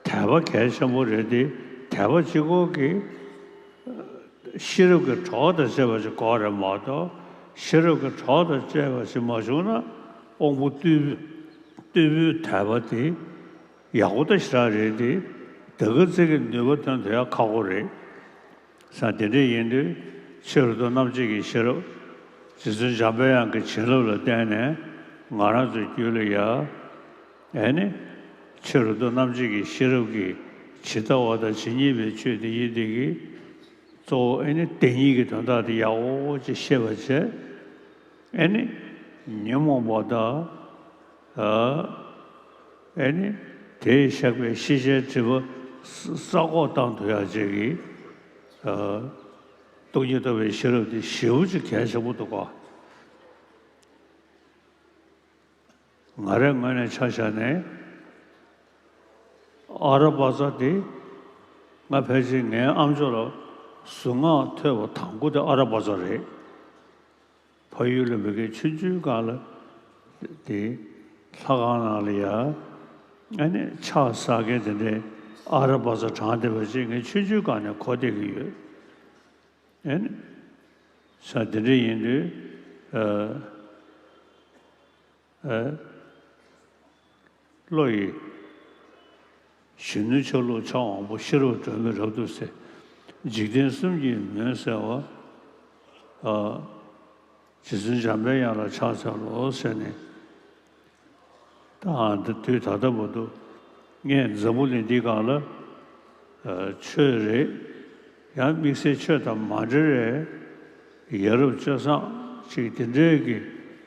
དད་པ་གལ་ཆེན་པོ་རེད་དེ། དད་པ་གཅིག་པོ་གིས་ཤེས་རབ་ཀྱི་གྲོགས་དང་བཅས་པ་ཞིག་དགོས་རེད་མ་གཏོགས། ཤེས་རབ་ཀྱི་གྲོགས་དང་བཅས་པ་ཞིག་མ་བྱུང་ན་དབང་པོ་རྟུལ་རྟུལ་པོའི་དད་པ་དེ་ཡག་པོ་ད་ཞེ་དྲག་རེད་དེ། དེ་ག་ཙིག་གི་ནུས་པ་ཐོན་ཐུབ་ཡག་ཁག་པོ་རེད། ས་དེ་འདྲ་ཡིན་དུས་ཆོས་རབ་ཏུ་རྣམ་འབྱེད་ཀྱི་ཤེས་རབ་རྗེ་བཙུན་འཇམ་པའི་དབྱངས་ཀྱི་བྱིན་རླབས་ལ་བརྟེན་ནས་ང་རང་ཚོའི་རྒྱུད་ལ་ཡ། ཨེ་ནི། ཆོས་རབ་ཏུ་རྣམ་འབྱེད་ཀྱི་ཤེས་རབ་ཀྱིས་ཇི་ལྟ་བ་དང་ཇི་སྙེད་པའི་ཆོས་དེ་ཡིན་དེ་གིས་གཙོ་བོ་ཨེ་ནི་དེ་ཉིད་ཀྱི་དོན་དག་དེ་ཡག་པོ་ཅིག་ཤེས་པར་བྱས། ཨེ་ནི། ཉོན་མོངས་པ་དང་། ཨ། ཨེ་ནི། དེས་བཞག་པའི་ཤེས་བྱའི་སྒྲིབ་པ་ས་ས་འགོག་བཏང་ཐུབ་ཡག་ཅིག་གི། ཨ། སྟོང་ཉིད་རྟོགས་པའི་ཤེས་རབ་དེ་ཞེ་པོ་ཅིག་གལ་ཆེན་པོ་འདུག་ག། ང་རའི་ངོས་ནས་ཆ་བཞག་ནས་ཨ་ར་པ་ཙ་དེ་ང་ཕལ་ཆེར་ངའི་ཨམ་ཅོག་ལ་གཟུངས་སྔགས་ཐོས་པ་དང་པོ་དེ་ཨ་ར་པ་ཙ་རེད། ཕ་ཡུལ་ལ་མི་དགེ་ཆུང་ཆུང་སྒང་ལ་དེ་ལྷ་ཁང་ནང་ལ་ཡ་ཨ་ནི་ཕྱག་བསགས་མཁན་དེ་འདྲའི་ཨ་ར་པ་ཙ་བགྲངས་བསྡད་པ་ཅིག་ངས་ཆུང་ཆུང་སྒང་ནས་གོ་བསྡད་ཀྱི་ཡོད། ཨེ་ནི། ས་དེ་འདྲ་ཡིན་དུས། ཨ། ཨེ། བློ་ཡིས། གཞོན་ནུ་ཆ་ལུགས་ཕྱྭ་དབང་པོ། ཤེས་རབ་སྒྲོན་མེ་རབ་ཏུ་གསལ། འཇིག་རྟེན་གསུམ་གྱི་མུན་བསལ་བ། ཨ། རྗེ་བཙུན་འཇམ་པའི་དབྱངས་ལ་ཕྱག་འཚལ་ལོ་ཟེར་ནས། ད་འདི་དུས་ད་ལྟ་བར་དུ་ངས་འཛམ་བུ་གླིང་འདི་སྒང་ལ། ཨ། ཆོས་རེད། ཡང་དམིགས་བསལ་ཆོས་དང་མ་འབྲེལ་བའི་ཡ་རབས་སྤྱོད་བཟང་ཅིག་དེ་འདྲའི་གི་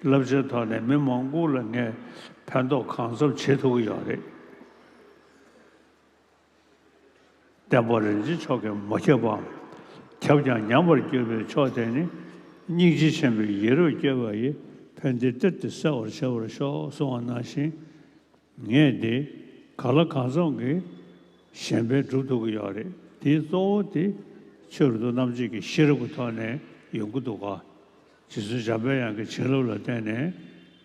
བསླབ་བྱའི་ཐོག་ནས་མི་མང་པོ་ལ་ངས་ཕན་ཐོགས་གང་འཚམ་བྱེད་ཐུབ་ཀྱི་ཡོད་རེད། བསྟན་པ་རིན་ཆེན་མཆོག་གིས་མ་ཁྱབ་པའམ། ཁྱབ་ཀྱང་ཉམས་པར་གྱུར་པའི་མཆོག་དེ་ནི། སྙིང་རྗེ་ཆེན་པོའི་ཡ་རབས་བསྐྱེད་པ་ཡིས། ཕན་བདེའི་གཏེར་དེ་གསལ་བར་བྱེད་པར་ཤོག་གསུངས་པ་ནང་བཞིན། ངས་འདི་གང་ལ་གང་འཚམ་གྱིས་གཞན་ཕན་སྒྲུབ་ཐུབ་ཀྱི་ཡོད་རེད། དེའི་གཙོ་བོ་དེ་ཆོས་རབ་ཏུ་རྣམ་འབྱེད་ཀྱི་ཤེས་རབ་ཀྱི་ཐོག་ནས་ཡོང་གི་འདུག་ག། རྗེ་བཙུན་འཇམ་པའི་དབྱངས་ཀྱི་བྱིན་རླབས་ལ་བརྟེན་ནས་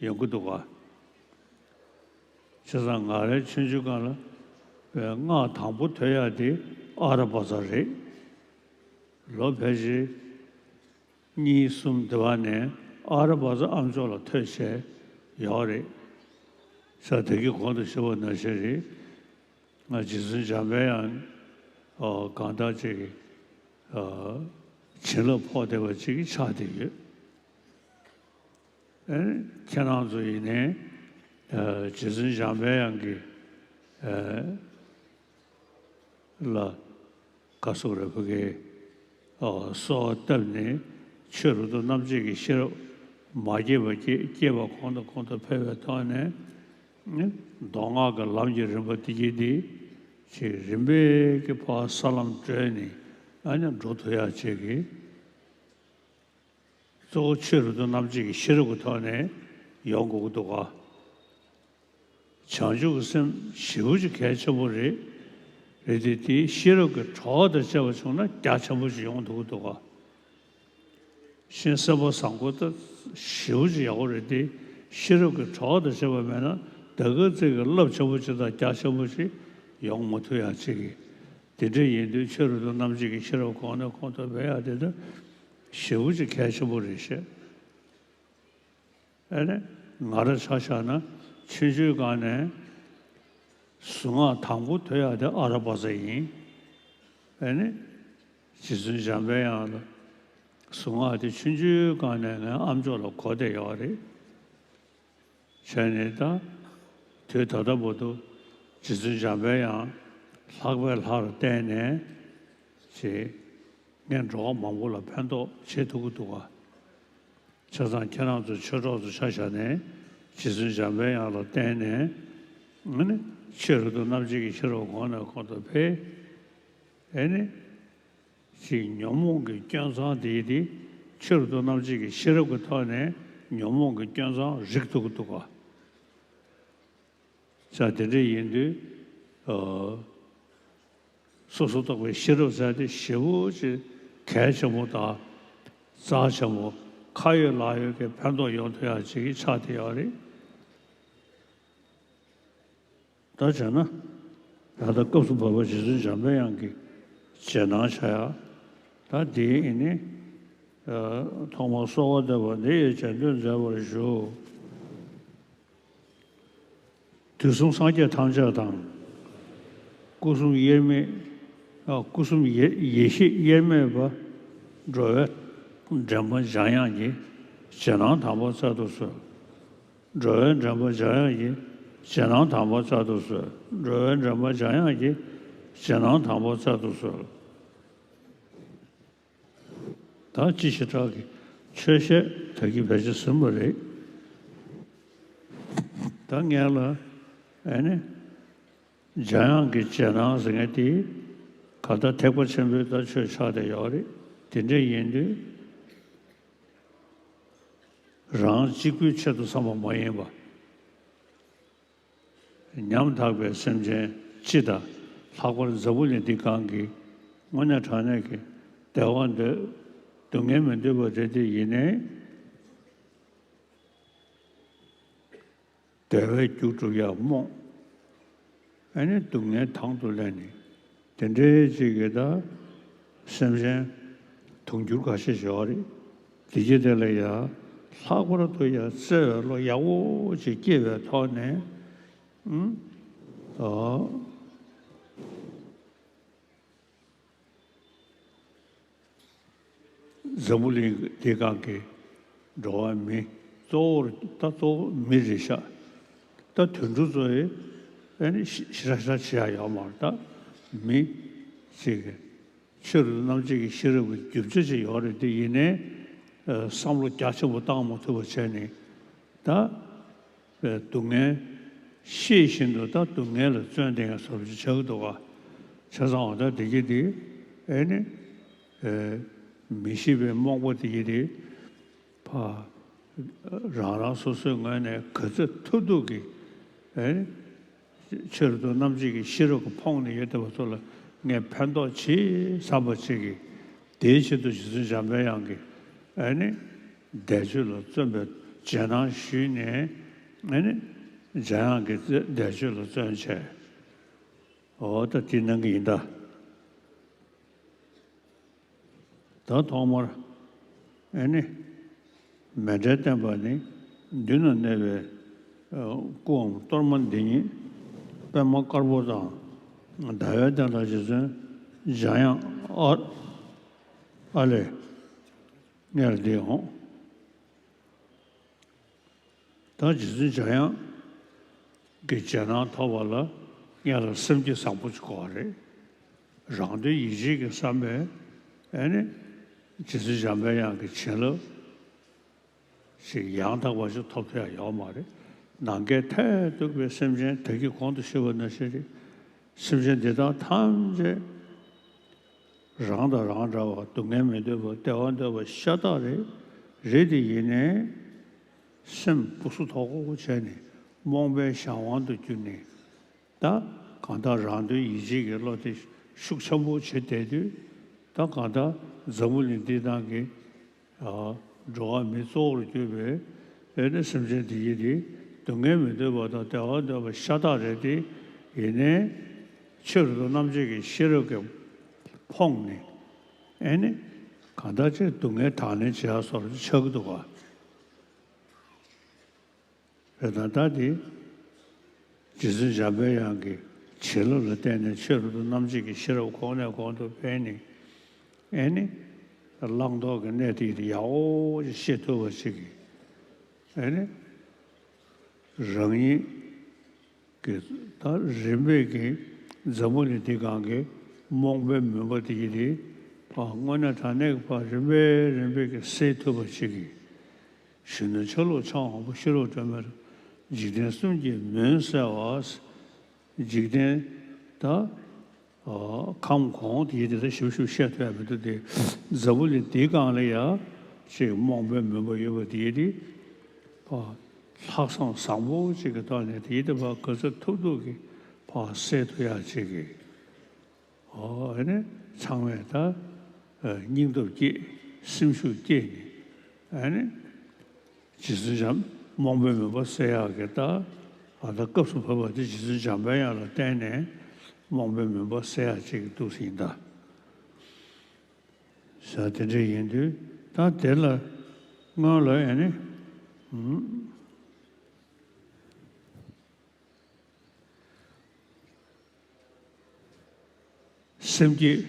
ཡོང་གི་འདུག་ག། བྱས་ཙང་ང་རའི་ཆུང་ཆུང་སྒང་ལ་བའི་སྔགས་དང་པོ་ཐོས་ཡག་དེ་ཨ་ར་པ་ཙ་རེད། ལོ་ཕལ་ཆེར་གཉིས་གསུམ་དེ་བ་ནས་ཨ་ར་པ་ཙ་ཨ་མཆོག་ལ་ཐོས་བྱས་ཡོད་རེད། ས་དེ་གི་གོང་དུ་ཞུས་པ་ནང་བཞིན་རེད། ང་རྗེ་བཙུན་འཇམ་པའི་དབྱངས་ཨོ་གང་དག་ཅིག་གི་ཨ་བྱིན་རླབས་ཕོག་བསྡད་པ་ཅིག་གི་ཆགས་བསྡད་ཡོད། ཨེ། ཁྱེད་རང་ཚོ་ཡིན་ནའི་ཨ་རྗེ་བཙུན་འཇམ་པའི་དབྱངས་ཀྱི་ཨ་ལ་ག་སོགས་རེ་ཕ་གིའི་ཨ་གསོལ་བ་བཏབ་ནས་ཆོས་རབ་ཏུ་རྣམ་འབྱེད་ཀྱི་ཤེས་རབ་མ་སྐྱེས་པ་སྐྱེ་སྐྱེས་པ་གོང་དུ་གོང་དུ་འཕེལ་བའི་ཐོག་ནས་མདོ་སྔགས་ཀྱི་ལམ་གྱི་རིམ་པ་འདི་གྱིས་འདི་ཅིག་རིམ་པས་ཀྱི་ཕར་ས་ལམ་བགྲོད་ནས་ཨ་ནི་འགྲོ་ཐུབ་ཡག་ཅིག་གི། གཙོ་བོ་ཆོས་རབ་ཏུ་རྣམ་འབྱེད་ཀྱི་ཤེས་རབ་ཀྱི་ཐོག་ནས་ཡོང་དགོས་ཀྱི་འདུག་ག། བྱང་ཆུབ་ཀྱི་སེམས་ཞེ་པོ་ཅིག་གལ་ཆེན་པོ་རེད། རེད་དེ་དེའི་ཤེས་རབ་ཀྱི་གྲོགས་དང་བཅས་པ་བྱུང་ན་རྒྱ་ཆེན་པོ་ཅིག་ཡོང་ཐུབ་ཀྱི་འདུག་ག། གཞན་སེམས་པ་བཟང་པོ་ད་ཞེ་པོ་ཅིག་ཡག་པོ་རེད་དེ། ཤེས་རབ་ཀྱི་གྲོགས་དང་བཅས་པ་མེད་ན་ད་ག་ཙིག་གི་རླབས་ཆེན་པོ་ཅིག་དང་རྒྱ་ཆེན་པོ་ཅིག་ཡོང་མ་ཐུབ་ཡག་ཅིག་གི། དེ་འདྲ་ཡིན་དུས་ཆོས་རབ་ཏུ་རྣམ་འབྱེད་ཀྱི་ཤེས་རབ་གོང་ནས་གོང་དུ་འཕེལ་ཡག་དེ་ད་ཞེ་པོ་ཅིག་གལ་ཆེན་པོ་རེད་ཤག། ཨ་ནི་ང་རང་ཆ་བཞག་ན་ཆུང་ཆུང་སྒང་ནས་གཟུངས་སྔགས་དང་པོ་ཐོས་ཡག་དེ་ཨ་ར་པ་ཙ་ཡིན། ཨ་ནི་རྗེ་བཙུན་འཇམ་པའི་དབྱངས་ལ་གཟུངས་སྔགས་དེ་ཆུང་ཆུང་སྒང་ནས་ངའི་ཨ་མཆོག་ལ་གོ་བསྡད་ཡོད་རེད། བྱས་ནས་ད་དུས་ད་ལྟ་བར་དུ་རྗེ་བཙུན་འཇམ་པའི་དབྱངས་ལྷག་པའི་ལྷར་བརྟེན་ནས་ཅིག་ངས་འགྲོ་བ་མང་པོ་ལ་ཕན་ཐོགས་བྱེད་ཐུབ་ཀྱི་འདུག་ག། བྱས་ཙང་ཁྱེད་རང་ཚོ་ཆོས་གྲོགས་ཚོ་ཆ་བཞག་ནས་རྗེ་བཙུན་འཇམ་པའི་དབྱངས་ལ་བརྟེན་ནས་ཨ་ནི་ཆོས་རབ་ཏུ་རྣམ་འབྱེད་ཀྱི་ཤེས་རབ་གོང་ནས་གོང་དུ་འཕེལ། ཨ་ནི་ཅིག་ཉོན་མོངས་ཀྱི་སྐྱོན་མཚང་དེ་དེ་ཆོས་རབ་ཏུ་རྣམ་འབྱེད་ཀྱི་ཤེས་རབ་ཀྱི་ཐོག་ནས་ཉོན་མོངས་ཀྱི་སྐྱོན་མཚང་རིག་ཐུབ་ཀྱི་འདུག་ག། ཅག་དེ་འདྲ་ཡིན་དུས། ཨ། སོ་སོ་རྟོགས་པའི་ཤེས་རབ་ཟེར་དེ་ཞེ་པོ་ཅིག་གལ་ཆེན་པོ་དང་། རྩ་ཆེན་པོ། ཁ་ཡོད་ལག་ཡོད་ཀྱི་ཕན་ཐོགས་ཡོང་ཐུབ་ཡག་ཅིག་ཆགས་བསྡད་ཡོད་རེད། ད་བྱས་ན། ད་ལྟ་སྐབས་སུ་བབས་པ་རྗེ་བཙུན་འཇམ་པའི་དབྱངས་ཀྱི་རྗེས་གནང་བྱ་ཡག། ད་འདིའི་ཨེ་ནི། ཨ། ཐོག་མར་གསོལ་བ་འདེབས་པ་འདི་ཡི་རྗེས་ཟློས་མཛད་པར་ཞུ། དུས་གསུམ་སངས་རྒྱས་ཐམས་ཅད་དང་། སྐུ་གསུམ་དབྱེར་མེད། ཨ། སྐུ་གསུམ་ཡེ་ཡེ་ཤེས་དབྱེར་མེད་པ། འགྲོ་བའི་འདྲེན་པ་འཇམ་དབྱངས་ཀྱི་རྗེས་གནང་དམ་པ་སྩལ་དུ་གསོལ། འགྲོ་བའི་འདྲེན་པ་འཇམ་དབྱངས་ཀྱི་རྗེས་གནང་དམ་པ་སྩལ་དུ་གསོལ། འགྲོ་བའི་འདྲེན་པ་འཇམ་དབྱངས་ཀྱི་རྗེས་གནང་དམ་པ་སྩལ་དུ་གསོལ། ད་ཅི་ཞེ་དྲག་གི་ཆོས་བཤད་ད་གིན་ཕལ་ཆེར་ཟིན་པ་རེད། ད་ངས་ལ་ཨ་ནི་འཇམ་དབྱངས་ཀྱི་རྗེས་གནང་ཟེར་མཁན་དེ་ག་ད་ཐེག་པ་ཆེན་པོའི་ད་ཆོས་ཆགས་བསྡད་ཡོད་རེད། དེ་འདྲ་ཡིན་དུས། རང་གཅིག་པུའི་ཆེད་དུ་བསམ་པ་མ་ཡིན་པ། ཉམ་ཐག་པའི་སེམས་ཅན་སྤྱི་དང་། ལྷག་པར་འཛམ་བུ་གླིང་འདི་སྒང་གི་དངོས་གནས་དྲང་གནས་ཀྱི་བདེ་བ་འདོད། སྡུག་བསྔལ་མི་འདོད་པ་རེད་དེ་ཡིན་ནའི། བདེ་བའི་རྒྱུ་སྒྲུབ་ཡག་རྨོངས། ཨ་ནི་སྡུག་བསྔལ་དང་དུ་ལེན་ནས་དེ་འདྲའི་ཅིག་གི་ད་སེམས་ཅན་དུང་འགྱུར་ཁ་ཤས་ཤིག་ཡོད་རེད། དེ་རྗེས་དེ་ལ་ཡ་ ལྷག་པར་དུ་ཡང་བརྩེ་བའི་བློ་ཡག་པོ་ཅིག་སྐྱེས་པའི་ཐོག་ནས། ཨུམ། ཨོ། འཛམ་བུ་གླིང་འདི་སྒང་གི་འགྲོ་བ་མི་གཙོ་བོར་ད་གཙོ་བོ་མི་རེད་ཤག་ད་དུད་འགྲོ་ཚོ་ཡི་ཨ་ནི་ཞི་ཞི་ར་ཞི་ར་བྱེད་ཡག་ཡོད་མ་རེད། ད་མི་ཞིག་གི་ཆོས་རབ་ཏུ་རྣམ་འབྱེད་ཀྱི་ཤེས་རབ་ཀྱི་རྒྱུ་ཆ་ཅིག་ཡོད་རེད། དེ་ཡིན་ནའི་ཨ་བསམ་བློ་རྒྱ་ཆེན་པོ་བཏང་མ་ཐུབ་པ་བྱས་ནས་ད། པའི་སྡུག་བསྔལ་ཤེས་བཞིན་དུ་ད་སྡུག་བསྔལ་ལ་བརྩོན་བསྡད་མཁན་བཟོ་འདྲ་ཅིག་ཆགས་ཀྱི་འདུག་ག་བྱས་ཙང་འོ་ད་བདེ་སྐྱིད་འདི་ཨེ་ནི་ཨེ་མི་ཤེས་པའི་རྨོངས་པ་དེ་ཡི་དེ་ཕ་རང་རང་སོ་སོའི་ངོས་ནས་ག་ཚོད་ཐུབ་ཐུབ་ཀྱིས་ཨེ་ནི་ཆོས་རབ་ཏུ་རྣམ་འབྱེད་ཀྱི་ཤེས་རབ་ཀྱིས་ཕོངས་ནས་ཡོད་བསྡད་པ་ཚོ་ལ་ངས་ཕན་ཐོགས་ཇི་བསམ་པ་ཅིག་གིས་དེའི་ཆེད་དུ་རྗེ་བཙུན་འཇམ་པའི་དབྱངས་ཀྱིས་ཨེ་ནི་བཟླས་བརྗོད་ལ་བརྩོན་པའི་རྗེས་གནང་ཞུས་ནས་ཨེ་ནི་འཇམ་དབྱངས་ཀྱི་བཟླས་བརྗོད་ལ་བརྩོན་བྱས། འོ་ད་དེ་གནང་གི་ཡིན་ད། ད་ཐོག་མར་ཨེ་ནི་མཎྜལ་བསྟན་པ་ནི་མདུན་ན་གནས་པའི་ཨ་སྐུའམ་གཏོར་མ་འདི་ཉིད་པདྨ་དཀར་པོ་དང་ཟླ་བའི་གདན་ལ་རྗེ་བཙུན་འཇམ་དབྱངས་ཨ་ཨ་ལས་མངལ་འདི་འོང་། ད་རྗེ་བཙུན་འཇམ་དབྱངས་ཀྱི་རྗེས་གནང་ཐོབ་པ་ལ་སྔོན་ལ་སེམས་བསྐྱེད་བཟང་པོ་ཅིག་དགོས་པ་རེད། རང་དོན་ཡིད་བྱེད་ཀྱི་བསམ་པས་ཨེ་ནི་རྗེ་བཙུན་འཇམ་པའི་དབྱངས་ཀྱི་བྱིན་རླབས་ཤིག་ཡང་དག་པ་ཞིག་ཐོབ་ཐུབ་ཡ་ཡོད་མ་རེད། ནམ་མཁའི་མཐས་གཏུགས་པའི་སེམས་ཅན་བདག་གིས་གོང་དུ་ཞུས་པ་ནང་བཞིན་རེད། སེམས་ཅན་འདི་དག་ཐམས་ཅད་རང་དང་རང་འདྲ་བ་སྡུག་བསྔལ་མི་འདོད་པ་བདེ་བ་འདོད་པ་ཤ་སྟག་རེད། རེད་དེ་ཡིན་ནའི་སེམས་སྦུ་སུ་དོག་པོ་བྱས་ནས་རྨོངས་པའི་གཞན་དབང་དུ་གྱུར་ནས་ད་གང་ལྟར་རང་དོན་ཡིད་བྱེད་ཀྱི་བློ་དེ་ཤུགས་ཆེན་པོ་བྱེད་བསྡད་དུས་ད་གང་ལྟར་འཛམ་བུ་གླིང་འདི་སྟེང་གི་འགྲོ་བ་མི་གཙོ་བོར་གྱུར་པའི་ཨེ་ནི་སེམས་ཅན་དེ་ཡིས་དེ་སྡུག་བསྔལ་མི་འདོད་པ་དང་བདེ་བ་འདོད་པ་ཤ་སྟག་རེད་དེ། ཡིན་ནའི་ཆོས་རབ་ཏུ་རྣམ་འབྱེད་ཀྱི་ཤེས་རབ་ཀྱིས་ཕོངས་ནས་ཨེ་ནི་གང་ལྟར་ཅིག་སྡུག་བསྔལ་དང་ལེན་བྱེད་ཡ་སོགས་ཆགས་ཀྱི་འདུག་ག་རེད་ད་ལྟ་དེ་རྗེ་བཙུན་འཇམ་པའི་དབྱངས་ཀྱི་བྱིན་རླབས་ལ་བརྟེན་ནས་ཆོས་རབ་ཏུ་རྣམ་འབྱེད་ཀྱི་ཤེས་རབ་གོང་ནས་གོང་དུ་འཕེལ་ནས་ཨེ་ནི་བླང་དོར་གྱི་གནད་དེ་ཡག་པོ་ཞིག་ཤེས་ཐུབ་པ་ཞིག་གིས་ཨེ་ནི་རང་ཉིད་ཀྱི་ད་རིམ་པས་ཀྱི་འཛམ་བུ་གླིང་འདི་སྒང་གི་རྨོངས་པའི་མུན་པ་དེ་ཡི་དེ་དངོས་གནས་དྲང་གནས་ཀྱི་བར་རིམ་པས་རིམ་པས་ཀྱི་སེལ་ཐུབ་པ་ཞིག་གིས། གཞོན་ནུ་ཆ་ལུགས་འཆང་དབང་པོ་ཤེས་རབ་སྒྲོན་མེར། འཇིག་རྟེན་གསུམ་གྱི་མུན་སེལ་བ། འཇིག་རྟེན་ད་ཁམས་གོང་དེ་ཡི་དེ་ད་ཞིབ་ཞིབ་བཤད་ཐུབ་ཡ་མི་འདུག་སྟེ། འཛམ་བུ་གླིང་འདིའི་སྒང་ལ་ཡ་ཅིག་རྨོངས་པའི་མུན་པ་ཡོད་པ་དེ་ཡི་དེ་ལྷག་བསམ་བཟང་པོ་ཅིག་གི་ཐོག་ནས་དེ་ཡི་དེ་བ་ག་ཚོད་ཐུབ་ཐུབ་ཀྱིས་ཕར་སེལ་ཐུབ་ཡ་ཅིག་གི་ཨོ་ཨ་ནི་ཚང་མས་ད་སྙིང་སྟོབས་བསྐྱེད། སེམས་ཤུགས་བསྐྱེད་ནས་ཨ་ནི་རྗེ་བཙུན་འཇམ་རྨོངས་པའི་མུན་པ་སེལ་ཡག་གི་ད་ཨ་ད་སྐབས་སུ་བབས་པ་དེ་རྗེ་བཙུན་འཇམ་པའི་དབྱངས་ལ་བརྟེན་ནས་རྨོངས་པའི་མུན་པ་སེལ་ཡག་ཅིག་གི་འདུག་ཟིན་ད། ས་དེ་འདྲ་ཡིན་དུས་ད་དེ་ལ་སྔོན་ལ་ཨ་ནི། སེམས་བསྐྱེད་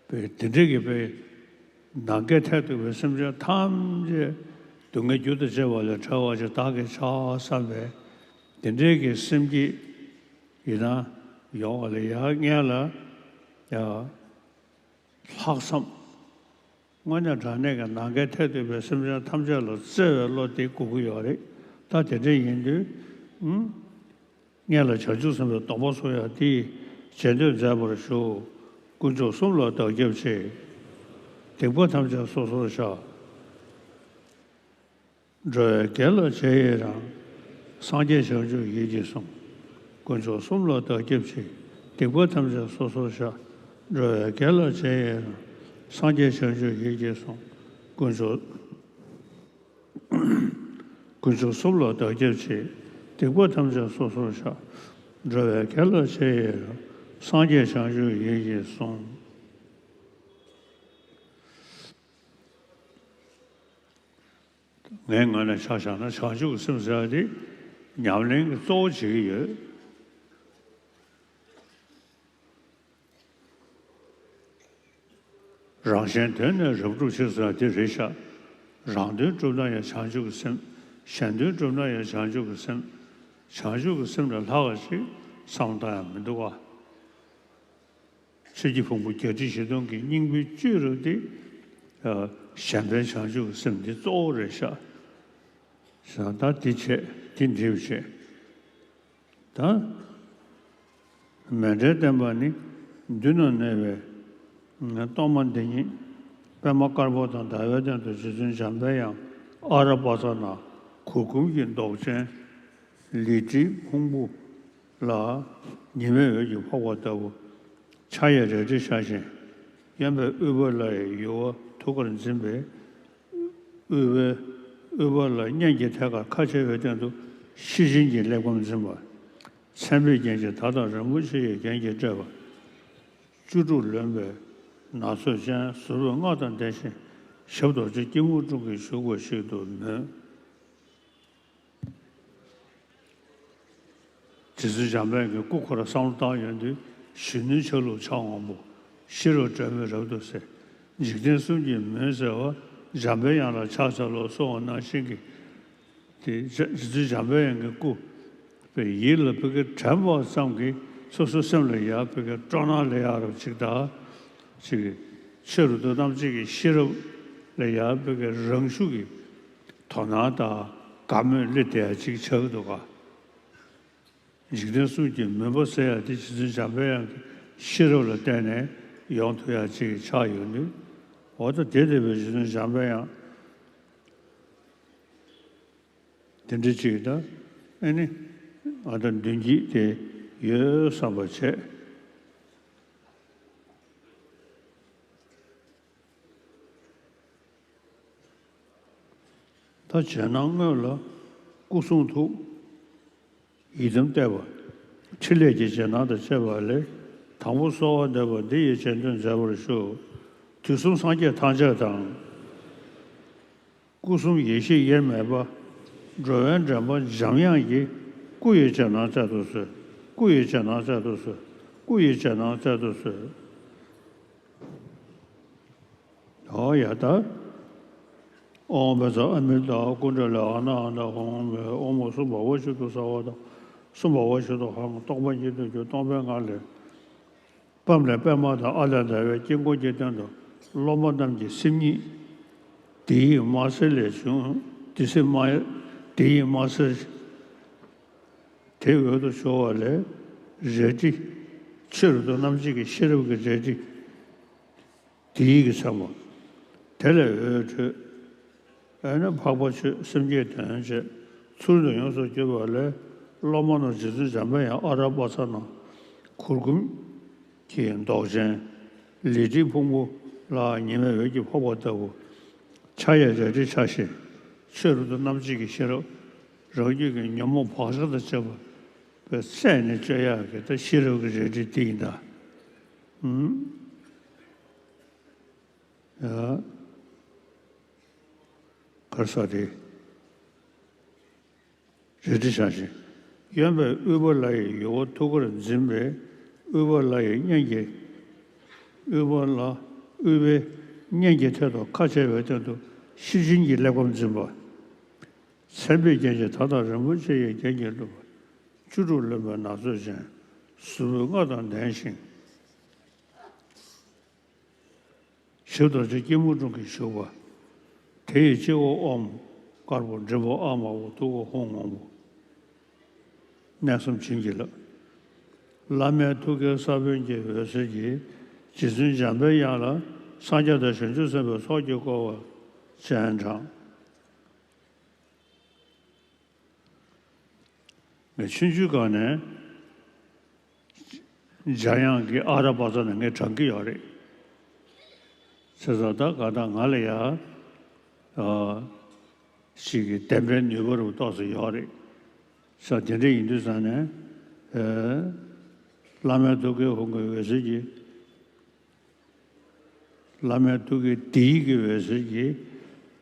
པའི་དེ་འདྲའི་གི་པའི་ནམ་མཁའི་མཐས་གཏུགས་པའི་སེམས་ཅན་ཐམས་ཅད་སྡུག་བསྔལ་རྒྱུ་དང་བཅས་པ་ལས་གྲོལ་བར་བྱ་བདག་གིས་ཕྱག་བསམ་པའི་དེ་འདྲའི་གི་སེམས་བསྐྱེད་ཡིན་ན་ཡོང་བ་ལ་ཡར་སྔོན་ལ་ཡ། ལྷག་བསམ། དངོས་གནས་དྲང་གནས་ཀྱི་ནམ་མཁའི་མཐས་གཏུགས་པའི་སེམས་ཅན་ཐམས་ཅད་ལ་བརྩེ་བའི་བློ་དེ་དགོས་ཀྱི་ཡོད་རེད། ད་དེ་འདྲ་ཡིན་དུས། ཨུམ། སྔོན་ལ་བྱང་ཆུབ་སེམས་དཔའི་སྡོམ་པ་སོགས་ཡང་དེ་ཡིས་བྱེད་འདོད་མཛད་པར་ཞུ། དཀོན་མཆོག་གསུམ་ལ་བདག་སྐྱབས་མཆི། སྡིག་པ་ཐམས་ཅད་སོ་སོར་བཤགས། འགྲོ་བའི་དགེ་ལ་རྗེས་ཡི་རང་། སངས་རྒྱས་བྱང་ཆུབ་ཡིད་ཀྱིས་བཟུང་། དཀོན་མཆོག་གསུམ་ལ་བདག་སྐྱབས་མཆི། སྡིག་པ་ཐམས་ཅད་སོ་སོར་བཤགས། འགྲོ་བའི་དགེ་ལ་རྗེས་ཡི་རང་། སངས་རྒྱས་བྱང་ཆུབ་ཡིད་ཀྱིས་བཟུང་། དཀོན་མཆོག་དཀོན་མཆོག་གསུམ་ལ་བདག་སྐྱབས་མཆི། སྡིག་པ་ཐམས་ཅད་སོ་སོར་བཤགས། འགྲོ་བའི་དགེ་ལ་རྗེས་ཡི་རང་། སངས་རྒྱས་བྱང་ཆུབ་ཡིད་ཀྱིས་བཟུང་། ངའི་ངོས་ནས་ཆ་བཞག་ན་བྱང་ཆུབ་ཀྱི་སེམས་ཟེར་བ་དེ་ཉམས་ལེན་གྱི་གཙོ་བོ་བྱེད་ཀྱི་ཡོད། རང་གཞན་དོན་ནི་རབ་བསྒྲུབ་ཕྱིར་ཟེར་བ་དེ་རེད་ཤག་རང་དོན་བསྒྲུབ་ན་ཡང་བྱང་ཆུབ་ཀྱི་སེམས། གཞན་དོན་བསྒྲུབ་ན་ཡང་བྱང་ཆུབ་ཀྱི་སེམས། བྱང་ཆུབ་ཀྱི་སེམས་ལས་ལྷག་པ་ཞིག་བསམ་བློ་བཏང་ཡག་མི་འདུག་ག་ཆོས་ཀྱི་ཕུང་པོ་བརྒྱད་ཁྲི་བཞི་སྟོང་གི་སྙིང་པོའི་བཅུད་རུ་དེ། གཞན་ཕན་བྱང་ཆུབ་ཀྱི་སེམས་འདི་གཙོ་བོ་རེད་ཤག་ད་དེ་བྱས་དེ་འགྲིག་བྱས། ད། མཎྜལ་བསྟན་པ་ནི་མདུན་ན་གནས་པའི་གཏོར་མ་འདི་ཉིད་པདྨ་དཀར་པོ་དང་ཟླ་བའི་སྟེང་དུ་རྗེ་བཙུན་འཇམ་པའི་དབྱངས་ཨ་ར་པ་ཙ་ན་གུར་གུམ་གྱི་མདོག་ཅན་ལི་ཁྲིའི་ཕུང་པོ་ལ་ཉི་མའི་འོད་ཀྱིས་ཕོག་པ་ལྟ་བུ། ཕྱག་གཡས་རལ་གྲི་འཕྱར་ཞིང་གཡོན་པས་དབུལ་པོ་ལ་ཡི་ཡུ་བ་ཐུགས་ཀར་འཛིན་པས། དབུལ་པོའི་དབུལ་པོ་ལ་གཉེན་གྱི་ཐད་ཀར་ཁ་ཕྱེ་བའི་སྟེང་དུ་ཤེར་ཕྱིན་གྱི་གླེགས་བམ་འཛིན་པ། མཚན་དཔེའི་རྒྱན་གྱིས་བདག་དང་རིན་པོ་ཆེ་ཡི་རྒྱན་གྱིས་སྤྲས་པ། བཅུ་དྲུག་ལོན་པའི་ན་ཚོད་ཅན་ཟུར་པ་ལྔ་དང་ལྡན་ཞིང་ཞབས་རྡོ་རྗེ་སྐྱིལ་མོ་ཀྲུང་གིས་བཞུགས་པ་ཞིག་ཏུ་མོས། རྗེ་བཙུན་འཇམ་དཔལ་གྱི་སྐུ་ཁོ་ར་བསམ་བློ་བཏང་ཡོང་དུས་གཞོན་ནུའི་ཆ་ལུགས་འཆར་འོང་པོ། ཤེས་རབ་སྒྲོན་མེ་རབ་ཏུ་གསལ། འཇིག་རྟེན་གསུམ་གྱི་མུན་སེལ་བ། འཇམ་པའི་དབྱངས་ལ་ཕྱག་འཚལ་ལོ་གསུང་བ་ནང་བཞིན་གྱི། དེ་རྗེ་བཙུན་འཇམ་པའི་དབྱངས་ཀྱི་སྐུ། པའི་ཡིད་ལ་ཕ་གི་དྲན་པ་ཙམ་གྱིས་སོ་སོའི་སེམས་ལ་ཡར་ཕ་གི་སྤྲོ་སྣང་སླེབས་ཡག་རབ་ཅིག་དང་། ཅིག་གི་ཆོས་རབ་ཏུ་རྣམ་འབྱེད་ཀྱི་ཤེས་རབ་ལ་ཡར་ཕ་གི་རང་ཤུགས་ཀྱི་དོ་སྣང་དང་དགའ་མོས་སླེབས་བསྡད་ཡག་ཅིག་ཆགས་ཀྱི་འདུག་ག་འཇིག་རྟེན་གསུམ་གྱི་མུན་པ་སེལ་ཡག་དེ་རྗེ་བཙུན་འཇམ་པའི་དབྱངས་ཀྱི་ཤེས་རབ་ལ་བརྟེན་ནས་ཡོང་ཐུབ་ཡག་ཅིག་ཆགས་ཡོང་དུས། འོ་ད་དེ་ལྟ་བུའི་རྗེ་བཙུན་འཇམ་པའི་དབྱངས། དེ་འདྲ་ཅིག་ད་ཨ་ནི་ཨ་ད་མདུན་སྐྱེད་དེ་ཡོད་བསམ་པ་བྱས། ད་རྗེས་གནང་སྔོན་ལ་སྐུ་གསུང་ཐུགས་ཡི་དམ་གཏད་པ། ཕྲིན་ལས་ཀྱི་རྗེས་གནང་དང་བཅས་པ་ལས། དང་པོ་གསོལ་བ་འདེབས་པ་འདི་ཡི་རྗེས་ཟློས་མཛད་པར་ཞུ། དུས་གསུམ་སངས་རྒྱས་ཐམས་ཅད་དང་། སྐུ་གསུམ་ཡེ་ཤེས་དབྱེར་མེད་པ། འགྲོ་བའི་འདྲེན་པ་འཇམ་དབྱངས་ཀྱི། སྐུ་ཡི་རྗེས་གནང་སྩལ་དུ་གསོལ། སྐུ་ཡི་རྗེས་གནང་སྩལ་དུ་གསོལ། སྐུ་ཡི་རྗེས་གནང་སྩལ་དུ་གསོལ། ཨོ་ཡ་ད། ཨོཾ་བཛྲ་ཨ་མི་ཏཱ་ཀུན་ཌ་ལི་ཨ་ན་ཨ་ན་ཧཱུྃ་ཨོཾ་སུ་བྷ་ཝ་ཤུདྡྷ་སརྦ་དང་། སུ་བྷ་ཝ་ཤུདྡྷ་ཧཱུྃ། རྟོག་པ་ཉིད་དུ་གྱུར་སྟོང་པའི་ངང་ལས། པདྨ་ལས་པདྨ་དང་ཨ་ལས་ཟླ་བའི་དཀྱིལ་འཁོར་གྱི་སྟེང་དུ་སློབ་མ་རྣམས་ཀྱི་སེམས་ཉིད། དེ་ཡི་དམར་སེར་ལས་བྱུང་། དེ་སེར་དམར། དེ་ཡི་དམར་སེར། དེ་འོད་དུ་ཤོར་བ་ལས་རལ་གྲི། ཆོས་རབ་ཏུ་རྣམ་འབྱེད་ཀྱི་ཤེས་རབ་ཀྱི་རལ་གྲི། དེ་ཡི་གི་ཚད་མ། དེ་ལས་འོད་འཕྲོས། ཨ་ནི་འཕགས་པ་མཆོད་སེམས་བསྐྱེད་དོན་བྱེད་ཚུལ་དུ་ཡོངས་སུ་གྱུར་པ་ལས། སློབ་མ་རྣམས་རྗེ་བཙུན་འཇམ་པའི་དབྱངས་ཨ་ར་པ་ཙ་ན་གུར་གུམ་གྱི་མདོག་ཅན་ལི་ཁྲིའི་ཕུང་པོ་ལ་ཉི་མའི་འོད་ཀྱིས་ཕོག་པ་ལྟ་བུ། ཕྱག་གཡས་རལ་གྲི་འཕྱར་ཞིང་ཆོས་རབ་ཏུ་རྣམ་འབྱེད་ཀྱི་ཤེས་རབ། རང་རྒྱུད་ཀྱི་ཉོན་མོངས་བག་ཆགས་དང་བཅས་པ་པའི་སྲེག་ནས་གཅོད་ཡག་གི་ད་ཤེས་རབ་ཀྱི་རལ་གྲི་དེ་ཡིན་ད། ཨུམ། ཡ། གར་ས་དེ། རལ་གྲི་འཕྱར་ཞིང་། གཡོན་པས་དབུལ་པོ་ལ་ཡི་ཡུ་བ་ཐུགས་ཀར་འཛིན་པས། དབུལ་པོ་ལ་ཡི་གཉེན་གྱི། དབུལ་པོ་ལ། དབུལ་པོའི་གཉེན་གྱི་ཐད་དུ་ཁ་ཕྱེ་བའི་སྟེང་དུ་ཤེར་ཕྱིན་གྱི་གླེགས་བམ་འཛིན་པ། མཚན་དཔེའི་རྒྱན་གྱིས་བདག་དང་རིན་པོ་ཆེ་ཡི་རྒྱན་གྱིས་བསྐྲུན་པ། བཅུ་དྲུག་ལོན་པའི་ན་ཚོད་ཅན། ཟུར་ཕུད་ལྔ་དང་ལྡན་ཞིང་། ཞབས་རྡོ་རྗེ་སྐྱིལ་མོ་ཀྲུང་གིས་བཞུགས་པ། དེ་ཡི་སྤྱི་བོར་ཨོཾ་དཀར་པོ། མགྲིན་པར་ཨཱཿདམར་པོ། ཐུགས་ཀར་ཧཱུྃ་སྔོན་པོ། གནས་གསུམ་བྱིན་གྱིས་བརླབས། བླ་མའི་ཐུགས་ཀའི་ས་བོན་གྱི་འོད་ཟེར་གྱིས། རྗེ་བཙུན་འཇམ་པའི་དབྱངས་ལ་སངས་རྒྱས་དང་བྱང་ཆུབ་སེམས་དཔའི་ཚོགས་ཀྱིས་བསྐོར་བ་སྤྱན་དྲངས། ངས་ཆུང་ཆུང་སྒང་ནས་འཇམ་དབྱངས་ཀྱི་ཨ་ར་པ་ཙ་ན་ངས་དྲན་གྱི་ཡོད་རེད། བྱས་ཙང་ད་ག་ད་ང་ལ་ཡ། ཨ། ཞིག་གི་བདེན་པའི་ནུས་པ་རུ་ཏོག་ཙམ་ཡོད་རེད། ས་དེ་འདྲ་ཡིན་དུས་ཙང་ནས། ཨ། བླ་མའི་ཐུགས་ཀའི་ཧཱུྃ་གི་འོད་ཟེར་གྱིས། བླ་མའི་ཐུགས་ཀའི་དེ་ཡི་གི་འོད་ཟེར་གྱིས།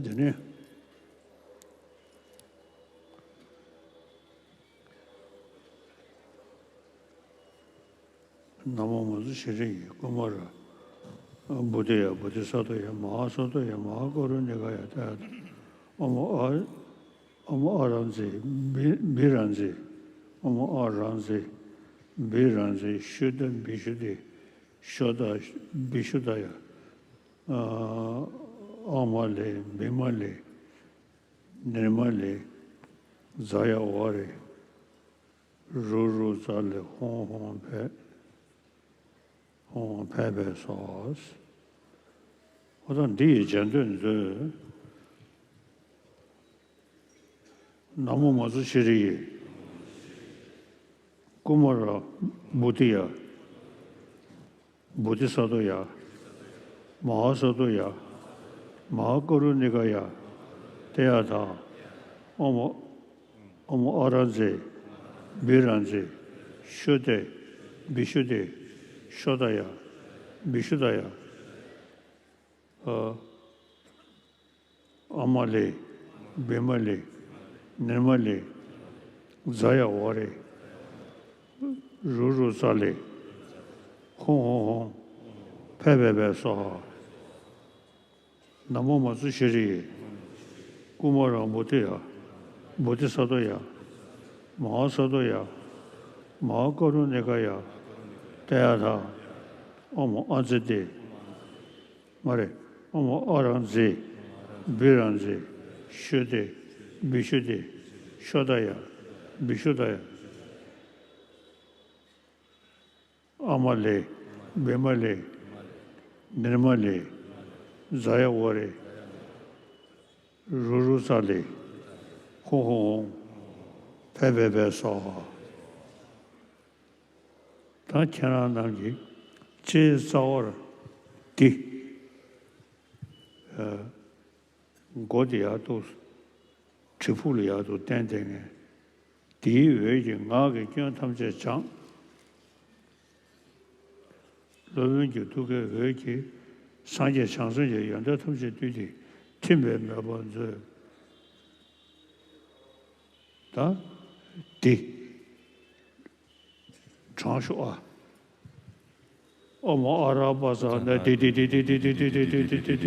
ད་དེ་ནས། ན་མོ་མ་ཛུ་ཤྲི་ཡེ། ཀུ་མ་ར་བོ་དྷི་ཡ། བོ་དྷི་ས་ཏྭ་ཡ། མ་ཧཱ་ས་ཏྭ་ཡ། མ་ཧཱ་ཀ་རུ་ཎི་ཀ་ཡ། ཏདྱ་ཐཱ། ཨོཾ་ཨ། ཨོཾ་ཨ་རཱ་ཛེ། བི་བི་རཱ་ཛེ། ཨོཾ་ཨ་རཱ་ཛེ། བི་རཱ་ཛེ། ཤུདྡྷ་བི་ཤུདྡྷེ། ཤོ་དྷ་བི་ཤུདྡྷ་ཡ། ཨ་མ་ལེ། བི་མ་ལེ། ནིར་མ་ལེ། ཛ་ཡ་ཝ་རེ། རུ་རུ་ཙ་ལེ། ཧཱུྃ་ཧཱུྃ་ཕཊ། ཧཱུྃ་ཧཱུྃ་ཕཊ་ཕཊ་སྭཱ་ཧཱ། འོ་ད་འདི་ཡི་རྗེས་ཟློས་མཛོད། ན་མོ་མ་ཛུ་ཤྲི་ཡེ། ཀུ་མ་ར་བོ་དྷི་ཡ། བོ་དྷི་ས་ཏྭ་ཡ། མ་ཧཱ་ས་ཏྭ་ཡ། མ་ཧཱ་ཀ་རུ་ཎི་ཀ་ཡ། ཏདྱ་ཐཱ། ཨོཾ་ཨ་རཱ་ཛེ། བི་རཱ་ཛེ། ཤུདྡྷེ། བི་ཤུདྡྷེ། ཤོ་དྷ་ཡ། བི་ཤུ་དྷ་ཡ། ཨ་མ་ལེ། བི་མ་ལེ། ནིར་མ་ལེ། ཛ་ཡ་ཝ་རེ། རུ་རུ་ཙ་ལེ། ཧཱུྃ་ཧཱུྃ་ཧཱུྃ། ཕཊ་ཕཊ་ཕཊ་སྭཱ་ཧཱ། ན་མོ་མ་ཛུ་ཤྲི་ཡེ། ཀུ་མ་ར་བོ་དྷི་ཡ། བོ་དྷི་ས་ཏྭ་ཡ། མ་ཧཱ་ས་ཏྭ་ཡ། མ་ཧཱ་ཀ་རུ་ཎི་ཀ་ཡ། ཏདྱ་ཐཱ། ཨོཾ་ཨ་ཛི་ཏེ། མ་རེད། ཨོཾ་ཨ་རཱ་ཛེ། བི་རཱ་ཛེ། ཤུདྡྷེ། བི་ཤུདྡྷེ། ཤོ་དྷ་ཡ། བི་ཤུ་དྷ་ཡ། ཨ་མ་ལེ། བི་མ་ལེ། ནིར་མ་ལེ། ཛ་ཡ་ཝ་རེ། རུ་རུ་ཙ་ལེ། ཧཱུྃ་ཧཱུྃ་ཧཱུྃ། ཕཊ་ཕཊ་ཕཊ་སྭཱ་ཧཱ། ད་ཁྱེད་རང་རྣམས་ཀྱིས་ལྕེའི་རྩ་བར་འདི། ཨ། མགོ་དེ་ཡར་དུ། གྲིབ་ཕུག་ལ་ཡར་དུ་བསྟན་བསྡད་མཁན། དེའི་འོད་ཀྱིས་ངག་གི་སྐྱོན་ཐམས་ཅད་སྦྱངས། སློབ་དཔོན་གྱི་ཐུགས་ཀའི་འོད་ཀྱིས་སངས་རྒྱས་བྱང་སེམས་ཀྱི་ཡོན་ཏན་ཐམས་ཅད་བསྡུས་ཏེ་ཐིམ་པའི་མོས་པ་མཛོད། ད་འདི། དྲང་ཤོག་ཨ། ཨོཾ་ཨ་ར་པ་ཙ་ན་དྷཱིཿ་དྷཱིཿ་དྷཱིཿ་དྷཱིཿ་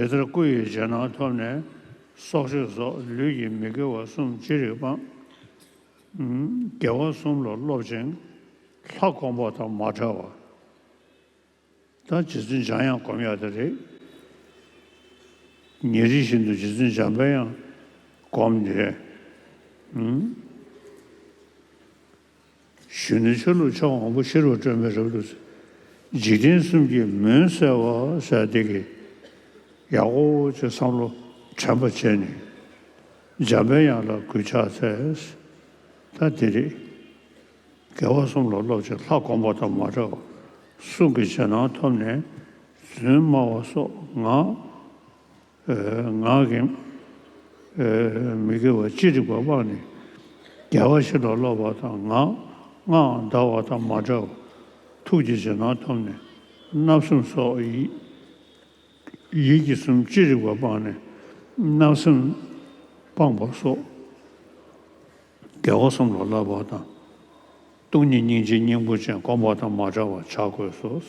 དེ་ལྟར་སྐུ་ཡི་རྗེས་གནང་ཐོབ་ནས་སྲོག་གཅོད་སོགས་ལུས་ཀྱི་མི་དགེ་བ་གསུམ་ཅི་རིགས་སྤངས། དགེ་བ་གསུམ་ལ་སློབ་ཅིང་ལྷ་སྒོམ་པ་དང་མ་བྲལ་བ། ད་རྗེ་བཙུན་འཇམ་དབྱངས་སྒོམ་ཡག་དེ་རེད། ཉིན་རེ་བཞིན་དུ་རྗེ་བཙུན་འཇམ་པའི་དབྱངས་སྒོམ་ནས། གཞོན་ནུ་ཆ་ལུགས་ཕྱྭ་འོམ་བུ་ཤེས་རབ་སྒྲོན་མེ་རབ་ཏུ་གསལ། འཇིག་རྟེན་གསུམ་གྱི་མུན་བསལ་བ་ཟེར་དེ་གི་ཡག་པོ་ཅིག་བསམ་བློ་དྲན་པ་བྱས་ནས་འཇམ་པའི་དབྱངས་ལ་གུས་ཕྱག་འཚལ། ད་དེ་རེད། རྒྱལ་བ་གསུམ་ལ་སློབ་ཅིང་ལྷ་གོམ་པ་དང་མ་བྲལ་བ། གསུང་གི་རྗེས་གནང་ཐོབ་ནས་རྫུན་སྨྲ་བ་སོགས་ངག་ཨེ་ངག་གི་ཨེ་མི་དགེ་བ་ཅི་རིགས་པ་སྤངས་ནས། རྒྱལ་བ་བཞི་ལ་སློབ་པ་དང་ངག་སྔགས་བཟླ་བ་དང་མ་བྲལ་བ། ཐུགས་ཀྱི་རྗེས་གནང་ཐོབ་ནས་བརྣབ་སེམས་སོགས་ཡིད་ཡིད་ཀྱི་གསུམ་ཅི་རིགས་པ་སྤངས་ནས་བརྣབ་སེམས་སྤངས་པ་སོགས་རྒྱལ་བ་གསུམ་ལ་བསླབ་པ་དང་། སྟོང་ཉིད་སྙིང་རྗེའི་སྙིང་པོ་ཅན་སྒོམ་པ་དང་མ་བྲལ་བར་བྱ་དགོས་སོ།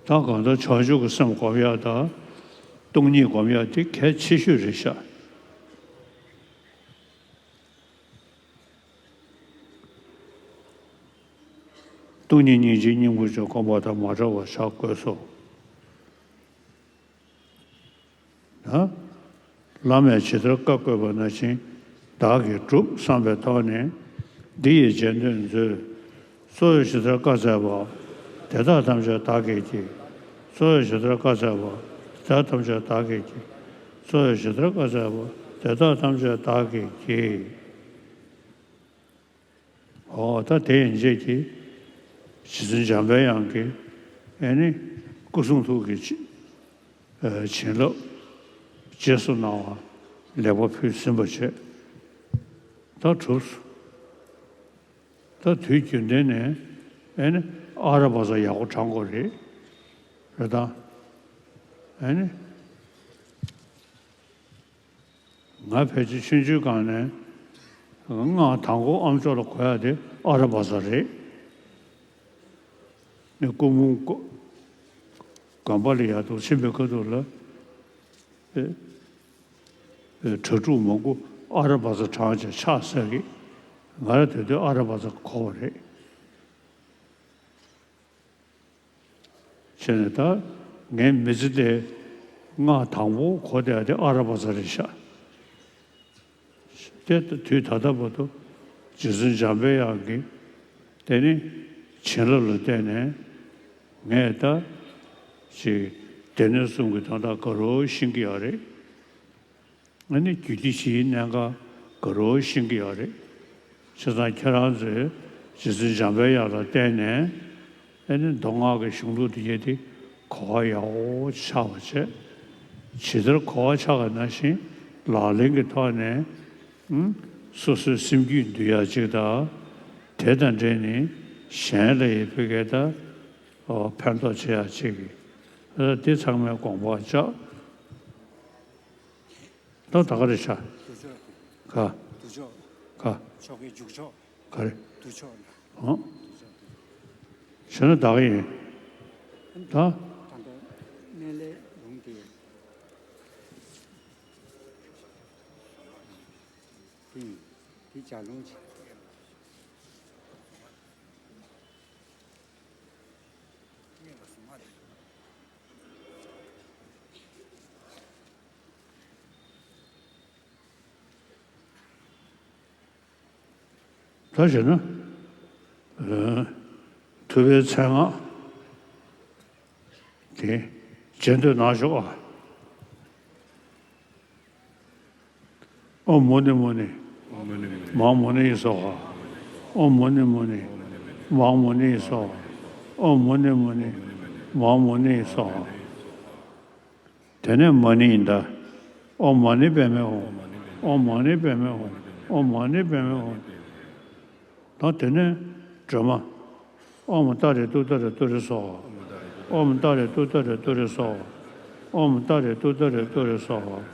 ད་གང་ལྟར་བྱང་ཆུབ་ཀྱི་སེམས་སྒོམ་ཡག་དང་སྟོང་ཉིད་སྒོམ་ཡག་དེ་གལ་ཆེ་ཤོས་རེད་ཤག་སྟོང་ཉིད་སྙིང་རྗེའི་སྙིང་པོ་ཅན་སྒོམ་པ་དང་མ་བྲལ་བར་བྱ་དགོས་སོ། ན། བླ་མས་ཇི་ལྟར་བཀའ་བསྒོས་པ་ནང་བཞིན་བདག་གིས་བསྒྲུབ་བསམ་པའི་ཐོག་ནས་འདི་ཡི་རྗེས་ཟློས་མཛོད། གཙོ་བོས་ཇི་ལྟར་བཀའ་སྩལ་པ། དེ་དག་ཐམས་ཅད་བདག་གིས་བགྱི། གཙོ་བོས་ཇི་ལྟར་བཀའ་སྩལ་པ། དེ་དག་ཐམས་ཅད་བདག་གིས་བགྱི། གཙོ་བོས་ཇི་ལྟར་བཀའ་སྩལ་པ། དེ་དག་ཐམས་ཅད་བདག་གིས་བགྱི། ཨོ་ད་དེ་ཡན་ཆད་ཀྱིས་རྗེ་བཙུན་འཇམ་པའི་དབྱངས་ཀྱི་ཨེ་ནི་སྐུ་གསུང་ཐུགས་ཀྱི་བྱིན་རླབས་རྗེས་སུ་གནང་བ་ལེགས་པར་ཕུལ་ཟིན་པ་བྱས། ད་གྲུབ་སོང་། ད་དུས་རྒྱུན་ལྡན་ནས་ཨེ་ནི་ཨ་ར་བ་ས་ཡག་པོ་བགྲང་དགོས་རེད། རེད་དང་། ཨེ་ནི། ང་ཕལ་ཆེར་ཆུང་ཆུང་སྒང་ནས་སྔགས་དང་པོ་ཨ་མཆོག་ལ་གོ་ཡག་དེ་ཨ་ར་བ་ས་རེད། ནི་སྐུ་འབུམ་དགོན་པ་ལ་ཡར་དུ་ཕྱིན་པའི་ཁ་ཐུག་ལ་ཨེ་ཨེ་གྲྭ་ཕྲུག་མང་པོ་ཨ་ར་བ་ས་བགྲངས་བྱས་ཕྱག་འཚལ་གི། ང་རང་དེ་དུས་ཨ་ར་བ་ས་གོ་བ་རེད། བྱས་ནས་ད་ངའི་མི་ཚེ་དེ་སྔགས་དང་པོ་གོ་བསྡད་ཡག་དེ་ཨ་ར་བ་ས་རེད་ཤག་དེ་དུས་ད་ལྟ་བར་དུ་རྗེ་བཙུན་འཇམ་པའི་དབྱངས་ཀྱི་དེ་ནི་བྱིན་རླབས་ལ་བརྟེན་ནས་ངས་ད་ཅིག་སྡེ་སྣོད་གསུམ་གྱི་དོན་དག་ག་རེ་ཤེས་ཀྱི་ཡོད་རེད། ཨ་ནི་རྒྱུད་སྡེ་བཞིའི་གནད་འགག་ག་རེ་ཤེས་ཀྱི་ཡོད་རེད། བྱས་ཙང་ཁྱེད་རང་ཚོས་རྗེ་བཙུན་འཇམ་པའི་དབྱངས་ལ་བརྟེན་ནས་ཨ་ནི་མདོ་སྔགས་ཀྱི་གཞུང་ལུགས་འདི་གས་དེ་གོ་བ་ཡག་པོ་ཆགས་པ་བྱས། ཇི་ལྟར་གོ་བ་ཆགས་པ་ནང་བཞིན་ལག་ལེན་གྱི་ཐོག་ནས་ཨུམ་སོ་སོའི་སེམས་རྒྱུད་འདུལ་ཡག་ཅིག་དང་། དེ་དང་འབྲེལ་ནས་གཞན་ལ་ཡི་ཕི་གའི་ད་ཨོ་ཕན་ཐོགས་བྱེད་ཡག་ཅིག་གི་ཨ་དེ་ཚང་མའི་དགོངས་པ་བཅག་ད་ད་ག་རེ་བྱ། དུ་ཅོག་ག་དུ་ཅོག་ག་ཆོག་གི་འཇུག་ཆོག་ག་རེ། དུ་ཅོག་ན་ཧོ། དུ་ཅོག་དུ། བྱས་ན་ད་ག་ཡིན། ད། ད་ལྟ་སྨན་བླའི་ལུང་དེ། དེ་ཡིན། དེ་ལྗགས་ལུང་ཆེ། ད་བྱས་ན། ཨ་ཐུབ་པའི་མཚན་སྔགས་དེ་རྗེས་ཟློས་གནང་ཤོག་ཨ། ཨོཾ་མུ་ནེ་མུ་ནེ་མ་ཧཱ་མུ་ནེ་ཡེ་སྭཱ་ཧཱ། ཨོཾ་མུ་ནེ་མུ་ནེ་མ་ཧཱ་མུ་ནེ་ཡེ་སྭཱ་ཧཱ། ཨོཾ་མུ་ནེ་མུ་ནེ་མ་ཧཱ་མུ་ནེ་ཡེ་སྭཱ་ཧཱ། དེ་ནས་མ་ཎི་ཡིན་ད། ཨོཾ་མ་ཎི་པདྨེ་ཧཱུྃ། ཨོཾ་མ་ཎི་པདྨེ་ཧཱུྃ། ཨོཾ་མ་ཎི་པདྨེ་ཧཱུྃ། ད་དེ་ནས་སྒྲོལ་མ། ཨོཾ་ཏཱ་རེ་ཏུཏྟཱ་རེ་ཏུ་རེ་སྭཱ་ཧཱ། ཨོཾ་ཏཱ་རེ་ཏུཏྟཱ་རེ་ཏུ་རེ་སྭཱ་ཧཱ། ཨོཾ་ཏཱ་རེ་ཏུཏྟཱ་རེ་ཏུ་རེ་སྭཱ་ཧཱ།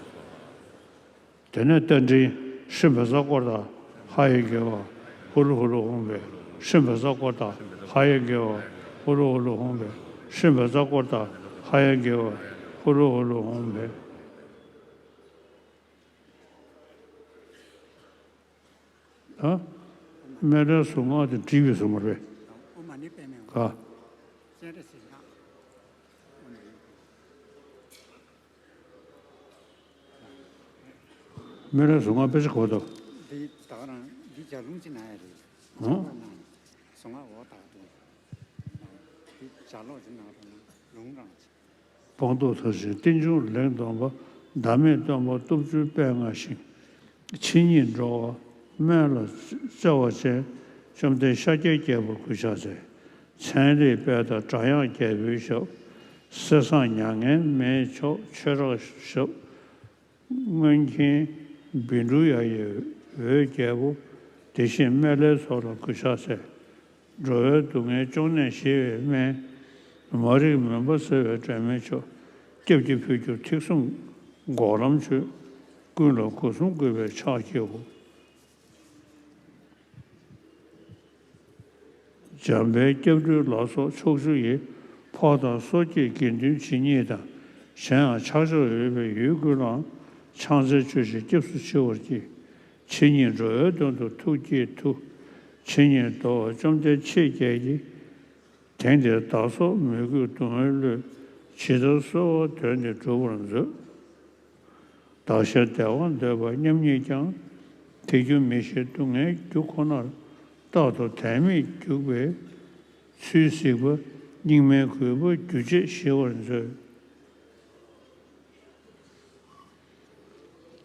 དེ་ནས་རྟ་མགྲིན། ཧྲཱིཿབྷཱ་ཙ་ཀྲོ་ད་ཧ་ཡ་གི་ཝ། ཧུ་ལུ་ཧུ་ལུ་ཧཱུྃ་ཕཊ། ཧྲཱིཿབྷཱ་ཙ་ཀྲོ་ད་ཧ་ཡ་གི་ཝ། ཧུ་ལུ་ཧུ་ལུ་ཧཱུྃ་ཕཊ། ཧྲཱིཿབྷཱ་ཙ་ཀྲོ་ད་ཧ་ཡ་གི་ཝ། ཧུ་ལུ་ཧུ་ལུ་ཧཱུྃ་ཕཊ། ཨ། སྨན་བླའི་གཟུངས་སྔགས་དེ་འབྲིང་བའི་གཟུངས་སྔགས་རེད། ཨོཾ་མ་ཎི་པདྨེ་ཧཱུྃ། ག་སྤྱན་རས་གཟིགས་སྔགས། སྨན་བླའི་གཟུངས་སྔགས་དཔེ་ཆ་གོ་འདུག་འདི་ད་ག་རང་འདི་ལྗགས་ལུང་ཅིག་ནང་ཡ་རེད། ཨོ། གཟུངས་སྔགས་འོ་ད་དུ། འདི་ལྗགས་ཀློག་ཅིག་ནང་རང་ལུང་རང་ཅིག་སྤངས་རྟོགས་མཐར་ཕྱིན་རྟེན་འབྱུང་ལེགས་སྟོན་པ། ཟླ་མེད་སྟོན་པ་སྟོབས་བཅུ་པད་མངའ་ཞིང་། ཕྱི་ཉིད་འགྲོ་བ་ སྨན་ལ་བརྩེ་བ་ཅན། བཅོམ་ལྡན་ཤཱཀྱའི་རྒྱལ་པོར་གུས་ཕྱག་འཚལ། ཚན་རིག་དཔལ་དང་སྒྲ་དབྱངས་རྒྱལ་པོའི་ཞབས། གསེར་བཟང་མྱ་ངན་མེད་མཆོག་ཆོས་གྲགས་ཞབས། མངོན་མཁྱེན་བཻ་ཌཱུརྱ་ཡི་འོད་རྒྱལ་པོ། དེ་བཞིན་སྨན་བླའི་ཚོགས་ལ་གུས་ཕྱག་འཚལ། འགྲོ་བའི་སྡུག་བསྔལ་སྐྱོབ་ནས་ཞི་བའི་སྨན། མ་རིག་མུན་པ་སེལ་བའི་སྒྲོན་མེ་མཆོག་སྐྱབས་ཀྱི་ཕུལ་གྱུར་ཐེག་གསུམ་འགོག་ལམ་ཆོས། ཀུན་ལ་སྒོ་གསུམ་གུས་པས་ཕྱག་བགྱིའོ། འཇམ་དཔལ་སྐྱབས་འགྲོའི་ལག་སོགས་ཕྱོགས་བཅུ་ཡི། འཕགས་དང་སོགས་ཀྱི་དགེ་འདུན་ཇི་སྙེད་དང་། གཞན་ཡང་ཕྱག་མཆོག་འོས་པའི་ཡུལ་ཀུན་ལའང་། ཕྱག་འཚལ་མཆོད་ཅིང་སྐྱབས་སུ་མཆི་བར་བགྱི། ཇི་སྙེད་འགྲོ་བའི་དོན་དུ་ཐུགས་བསྐྱེད་མཐུ། ཇི་སྙེད་འདུལ་བ་བཅོམ་ལྡན་ཆེར་རྒྱས་ཀྱི། དེང་འདིར་བདག་སོགས་མོས་གུས་གདུང་བས་བསླུས། ཇི་ལྟར་གསོལ་བ་འདེབས་ནས་འགྲུབ་པར་མཛོད། བདག་གཞན་བདེ་བ་འདོད་པ་མཉམ་ཉིད་ཀྱང་། དེ་རྒྱུ་མི་ཤེས་སྡུག་བསྔལ་རྒྱུ་ཁོ་ནར། རྟག་ཏུ་དད་མོས་སྒྱུག་པའི་ཚུལ་གཟིགས་པ། སྙིགས་མའི་རྒུད་པ་རྒྱུ་བྱས་ཞི་བར་མཛོད།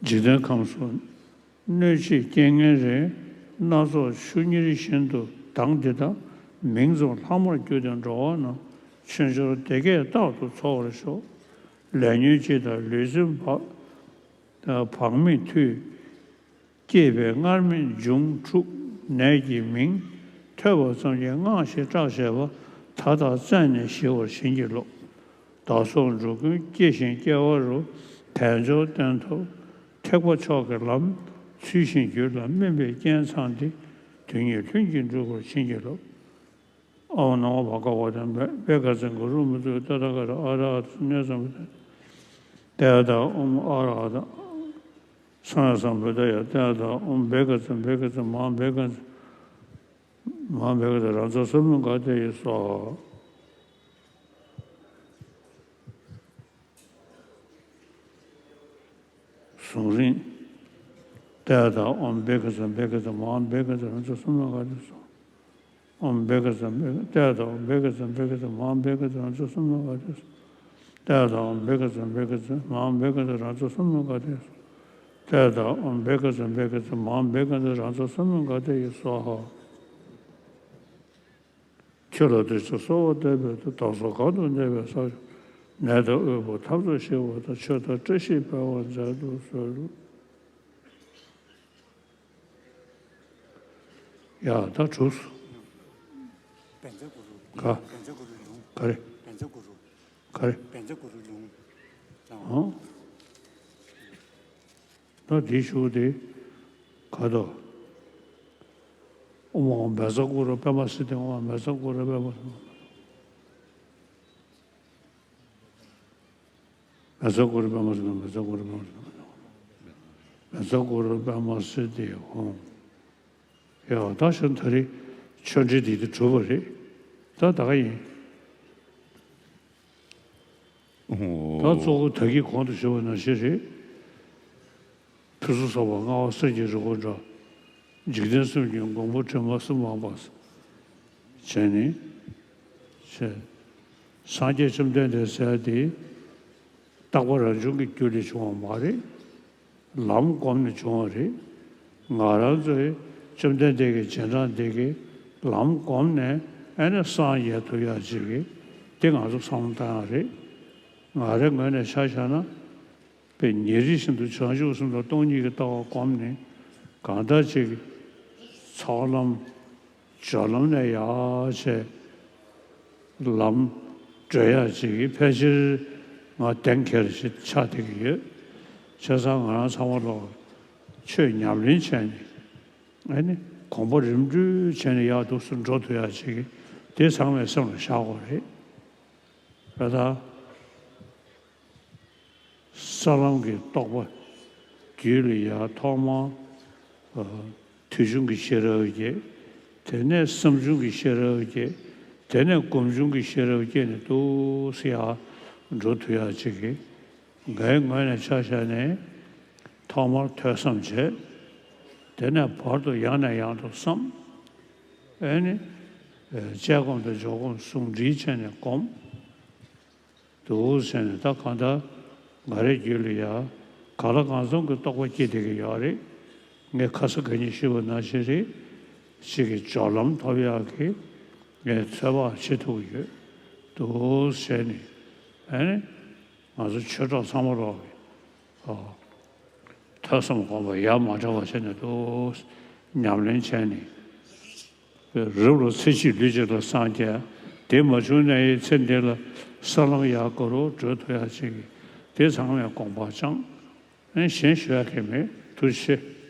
འཇིག་རྟེན་ཁམས་སུ་གནོད་བྱེད་རྐྱེན་ངན་རེ། སྣ་ཚོགས་ཆུ་གཉེར་བཞིན་དུ་ལྡང་འདི་དག་མིང་ཙམ་ལྷག་མར་གྱུར་ཏེ་འགྲོ་བ་ན། ཆོས་འབྱོར་བདེ་སྐྱིད་རྟག་ཏུ་འཚོ་བར་ཤོག་ལས་ཉོན་ཅིག་དང་ལུས་སེམས་བག་བག་མེད་མཐུས། སྐྱེས་པའི་སྔར་མེད་འབྱུང་འཁྲུགས་ནད་ཀྱི་མིང་། ཐོས་པ་ཙམ་གྱིས་སྔངས་ཤིང་སྐྲག་བྱེད་པ། ད་ལྟ་བཙལ་ནས་ཞི་བར་བྱིན་གྱིས་རློབས། བདག་སོགས་འགྲོ་ཀུན་སྐྱེ་ཞིང་སྐྱེ་བ་རུ། དལ་འབྱོར་གཏན་ཐོབ་ཐེག་པ་མཆོག་གི་ལམ། ཚུལ་བཞིན་རྒྱུད་ལ་སྨིན་པའི་རྐྱེན་ཚང་སྟེ། དོན་གཉིས་ལྷུན་གྱིས་འགྲུབ་པར་བྱིན་གྱིས་རློབས། ཨོཾ་ནམོ་བྷ་ག་ཝ་ཏེ། བྷེ་ཁ་ཙ་གུ་རུ་མུ་ཙུ་ཏ་ཐཱ་ག་ཏ་ཨ་ར་ཧ་ཏུ་སམ་ཡ་སམ་བུ་ཏ། ཏདྱ་ཐཱ། ཨོཾ་ཨ་ར་ཧ་ཏ་སམ་ཡ་སམ་བུ་ཏ་ཡ། ཏདྱ་ཐཱ། ཨོཾ་བྷེ་ཁ་ཙ་བྷེ་ཁ་ཙ་མ་ཧཱ་བྷེ་ཁ་ཙ་མ་ཧཱ་བྷེ་ཁ་ཙ་རཱ་ཛ་སུ་མུ་ག་ཏེ་ཡེ་སྭཱ་ཧཱ། གཟུངས་རིང་། ཏདྱ་ཐཱ། ཨོཾ་བྷེ་ཁ་ཙ་བྷེ་ཁ་ཙ་མ་ཧཱ་བྷེ་ཁ་ཙ་རཱ་ཛ་སུ་མུ་ག་ཏེ་སྭཱ་ཧཱ། ཨོཾ་བྷེ་ཁ་ཙ་བྷེ་ཁ་ཏདྱ་ཐཱ། ཨོཾ་བྷེ་ཁ་ཙ་བྷེ་ཁ་ཙ་མ་ཧཱ་བྷེ་ཁ་ཙ་རཱ་ཛ་སུ་མུ་ག་ཏེ་སྭཱ་ཧཱ། ཏདྱ་ཐཱ། ཨོཾ་བྷེ་ཁ་ཙ་བྷེ་ཁ་ཙ་མ་ཧཱ་བྷེ་ཁ་ཙ་རཱ་ཛ་སུ་མུ་ག་ཏེ་སྭཱ་ཧཱ། ཏདྱ་ཐཱ། ཨོཾ་བྷེ་ཁ་ཙ་བྷེ་ཁ་ཙ་མ་ཧཱ་བྷེ་ཁ་ཙ་རཱ་ཛ་སུ་མུ་ག་ཏེ་ཡེ་སྭཱ་ཧཱ། ཁྱོད་ལ་དེ་ཚེ་གསོལ་བ་འདེབས་པའི་མཐུས། བདག་སོགས་གང་དུ་གནས་པའི་ས་ཕྱོགས། ནད་དང་འོས་བུ་ཐམས་ཅད་ཞི་བ་དང་། ཆོས་དང་བཀྲ་ཤིས་འཕེལ་བར་མཛད་དུ་གསོལ། ཡ་ད་གྲུབ་སོང་། བཛྲ་གུ་རུ། ག་བཛྲ་གུ་རུ་ལུང་། ག་རེ། བཛྲ་གུ་རུ། ག་རེ། བཛྲ་གུ་རུ་ལུང་། ཨང་། ད་དེའི་གཞུག་དེ་ག་དོ། ཨོཾ་ཨཱཿཧཱུྃ་བཛྲ་གུ་རུ་པདྨ་སིདྡྷི་ཧཱུྃ། བཛྲ་གུ་རུ་པདྨ་སིདྡྷི་ཧཱུྃ། བཛྲ་གུ་རུ་པདྨ་སིདྡྷི་ཧཱུྃ། བཛྲ་གུ་རུ་པདྨ་སིདྡྷི་ཧཱུྃ། བཛྲ་གུ་རུ་པདྨ་སིདྡྷི་ཧཱུྃ། ཡ་ད་ཤོ་ད་རེས་ཆོས་འབྲེལ་འདི་དེ་གྲུབ་པ་རེད། ད་ད་ག་ཡིན། ད་གཙོ་བོ་ད་གིན་གོང་དུ་ཞུས་པ་ནང་བཞིན་རེད། ཕུན་སུམ་ཚོགས་པ་མངའ་བ་སེམས་ཀྱི་རི་བོ་འདྲ། འཇིག་རྟེན་གསུམ་གྱི་མགོན་པོ་དྲི་མ་གསུམ་མང་པ་བྱས་ནས་བྱས། སངས་རྒྱས་བཅོམ་ལྡན་འདས་ཟེར་ཡ་དེ་རྟག་པ་རང་བྱུང་གི་རྒྱུ་ལས་བྱུང་བ་མ་རེད། ལམ་བསྒོམས་ནས་བྱུང་བ་རེད། ང་རང་ཚོའི་བཅོམ་ལྡན་འདས་ཀྱི་རྗེས་འབྲང་འདི་གིས་ལམ་བསྒོམས་ནས་ཨ་ནི་སངས་རྒྱས་ཐུབ་ཡ་ཅིག་གི་དེ་ང་ཚོ་བསམ་བློ་བཏང་ཡ་རེད། ང་རའི་ངོས་ནས་ཆ་བཞག་ན། དཔེ་ཉིན་རེ་བཞིན་དུ་བྱང་ཆུབ་སེམས་དང་སྟོང་ཉིད་ཀྱི་ལྟ་བ་བསྒོམས་ནས་གང་ལྟར་ཅིག་ཚོགས་ལམ་སྦྱོར་ལམ་ནས་ཡར་བྱས་ལམ་བགྲོད་ཡག་ཅིག་གི་ཕལ་ཆེར་ང་གདེང་འཁེལ་ཞིག་ཆགས་བསྡད་ཀྱི་ཡོད། བྱས་ཙང་ང་རང་ཚང་མ་ལོག་ཆོས་ཉམས་ལེན་བྱས་ནས་ཨ་ནི་གོམ་པ་རིམ་བགྲོད་བྱས་ནས་ཡར་འདུག་སེ་འགྲོ་ཐུབ་ཡག་ཅིག་གི་དེ་ཚང་མས་སེམས་ལ་བཞག་དགོས་རེད། རེད་ད། ས་ལམ་གྱི་རྟོགས་པ་རྒྱུད་ལ་ཡར་ཐོག་མར་ཨ་དུས་བྱུང་གི་ཤེས་རབ་སྐྱེས། དེ་ནས་བསམ་བྱུང་གི་ཤེས་རབ་སྐྱེས། དེ་ནས་སྒོམ་བྱུང་གི་ཤེས་རབ་སྐྱེས་ནས་འདུག་སེ་ཡར་འགྲོ་ཐུབ་ཡག་ཅིག་གི་ངའི་ངོས་ནས་ཆ་བཞག་ནས་ཐོག་མར་ཐོས་བསམ་བྱས། དེ་ནས་བར་དུ་ཡང་ནས་ཡང་དུ་བསམ། ཨེ་ནི་ཨེ་དཔྱད་སྒོམ་དང་འཇོག་སྒོམ་ཟུང་འབྲེལ་བྱས་ནས་སྒོམ། འདུག་ཟེར་ནས་ད་གང་ལྟར་ང་རའི་རྒྱུད་ལ་ཡ་གང་ལ་གང་འཚམ་གྱི་རྟོགས་པ་སྐྱེས་བསྡད་ཀྱི་ཡོད་རེད། ངས་ཁ་སང་ག་ཉིད་ཞུས་པ་ནང་བཞིན་རེད། གཅིག་གི་སྦྱོར་ལམ་ཐོབ་ཡག་གི་ངས་ཚོད་དཔག་བྱེད་ཐུབ་ཀྱི་ཡོད་འདུག་ཟེར་ནས། ཨ་ནི་ང་ཚོ་ཆོས་གྲོགས་ཚང་མ་རོགས་ཀྱིས། ཨོ། ཐོས་བསམ་སྒོམ་པ་ཡ་མ་བྲལ་བ་བྱས་ནས་འདུག་ཉམས་ལེན་བྱས་ནས། རབ་ལ་ཚེ་གཅིག་ལུས་གཅིག་ལ་སངས་རྒྱས། དེ་མ་བྱུང་ན་ཡི་ཚེ་འདི་ལ་ས་ལམ་ཡག་གོ་རུ་བགྲོད་ཐུབ་ཡག་ཅིག་གི་དེ་ཚང་མས་དགོངས་པ་བཅངས། ཨེ་གཞན་ཞུ་ཡག་གི་མེད། ཐུགས་རྗེ་ཆེ།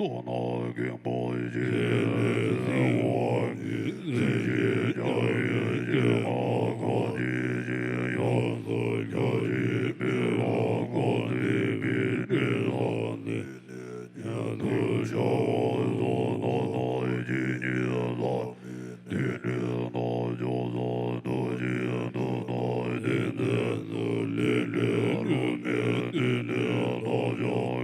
ཐོག་ན་མཁན་པོ་ཞིག་ལས་ཟིན་བ་ནི་སྲིད་ཞིའི་རྒྱལ་བའི་སྤྱན་སྔར་གང་ཅི་ཞིག་ཡོངས་སུ་རྒྱ་ཆེའི་མི་དབང་གོ་འཛིན་པའི་སྤྲིན་བཟང་ནི་ཉན་དུ་བྱ་བ་སོགས་རྣམ་སྣང་ཇི་སྙེད་ལ། དེ་ནས་རྣལ་འབྱོར་པ་ཐུགས་རྗེའི་མཐུ་དང་ཡེ་ཤེས་སུ་ལས་ལས་སྒྲོན་མེ་བརྟན་ནས་རྣལ་འབྱོར་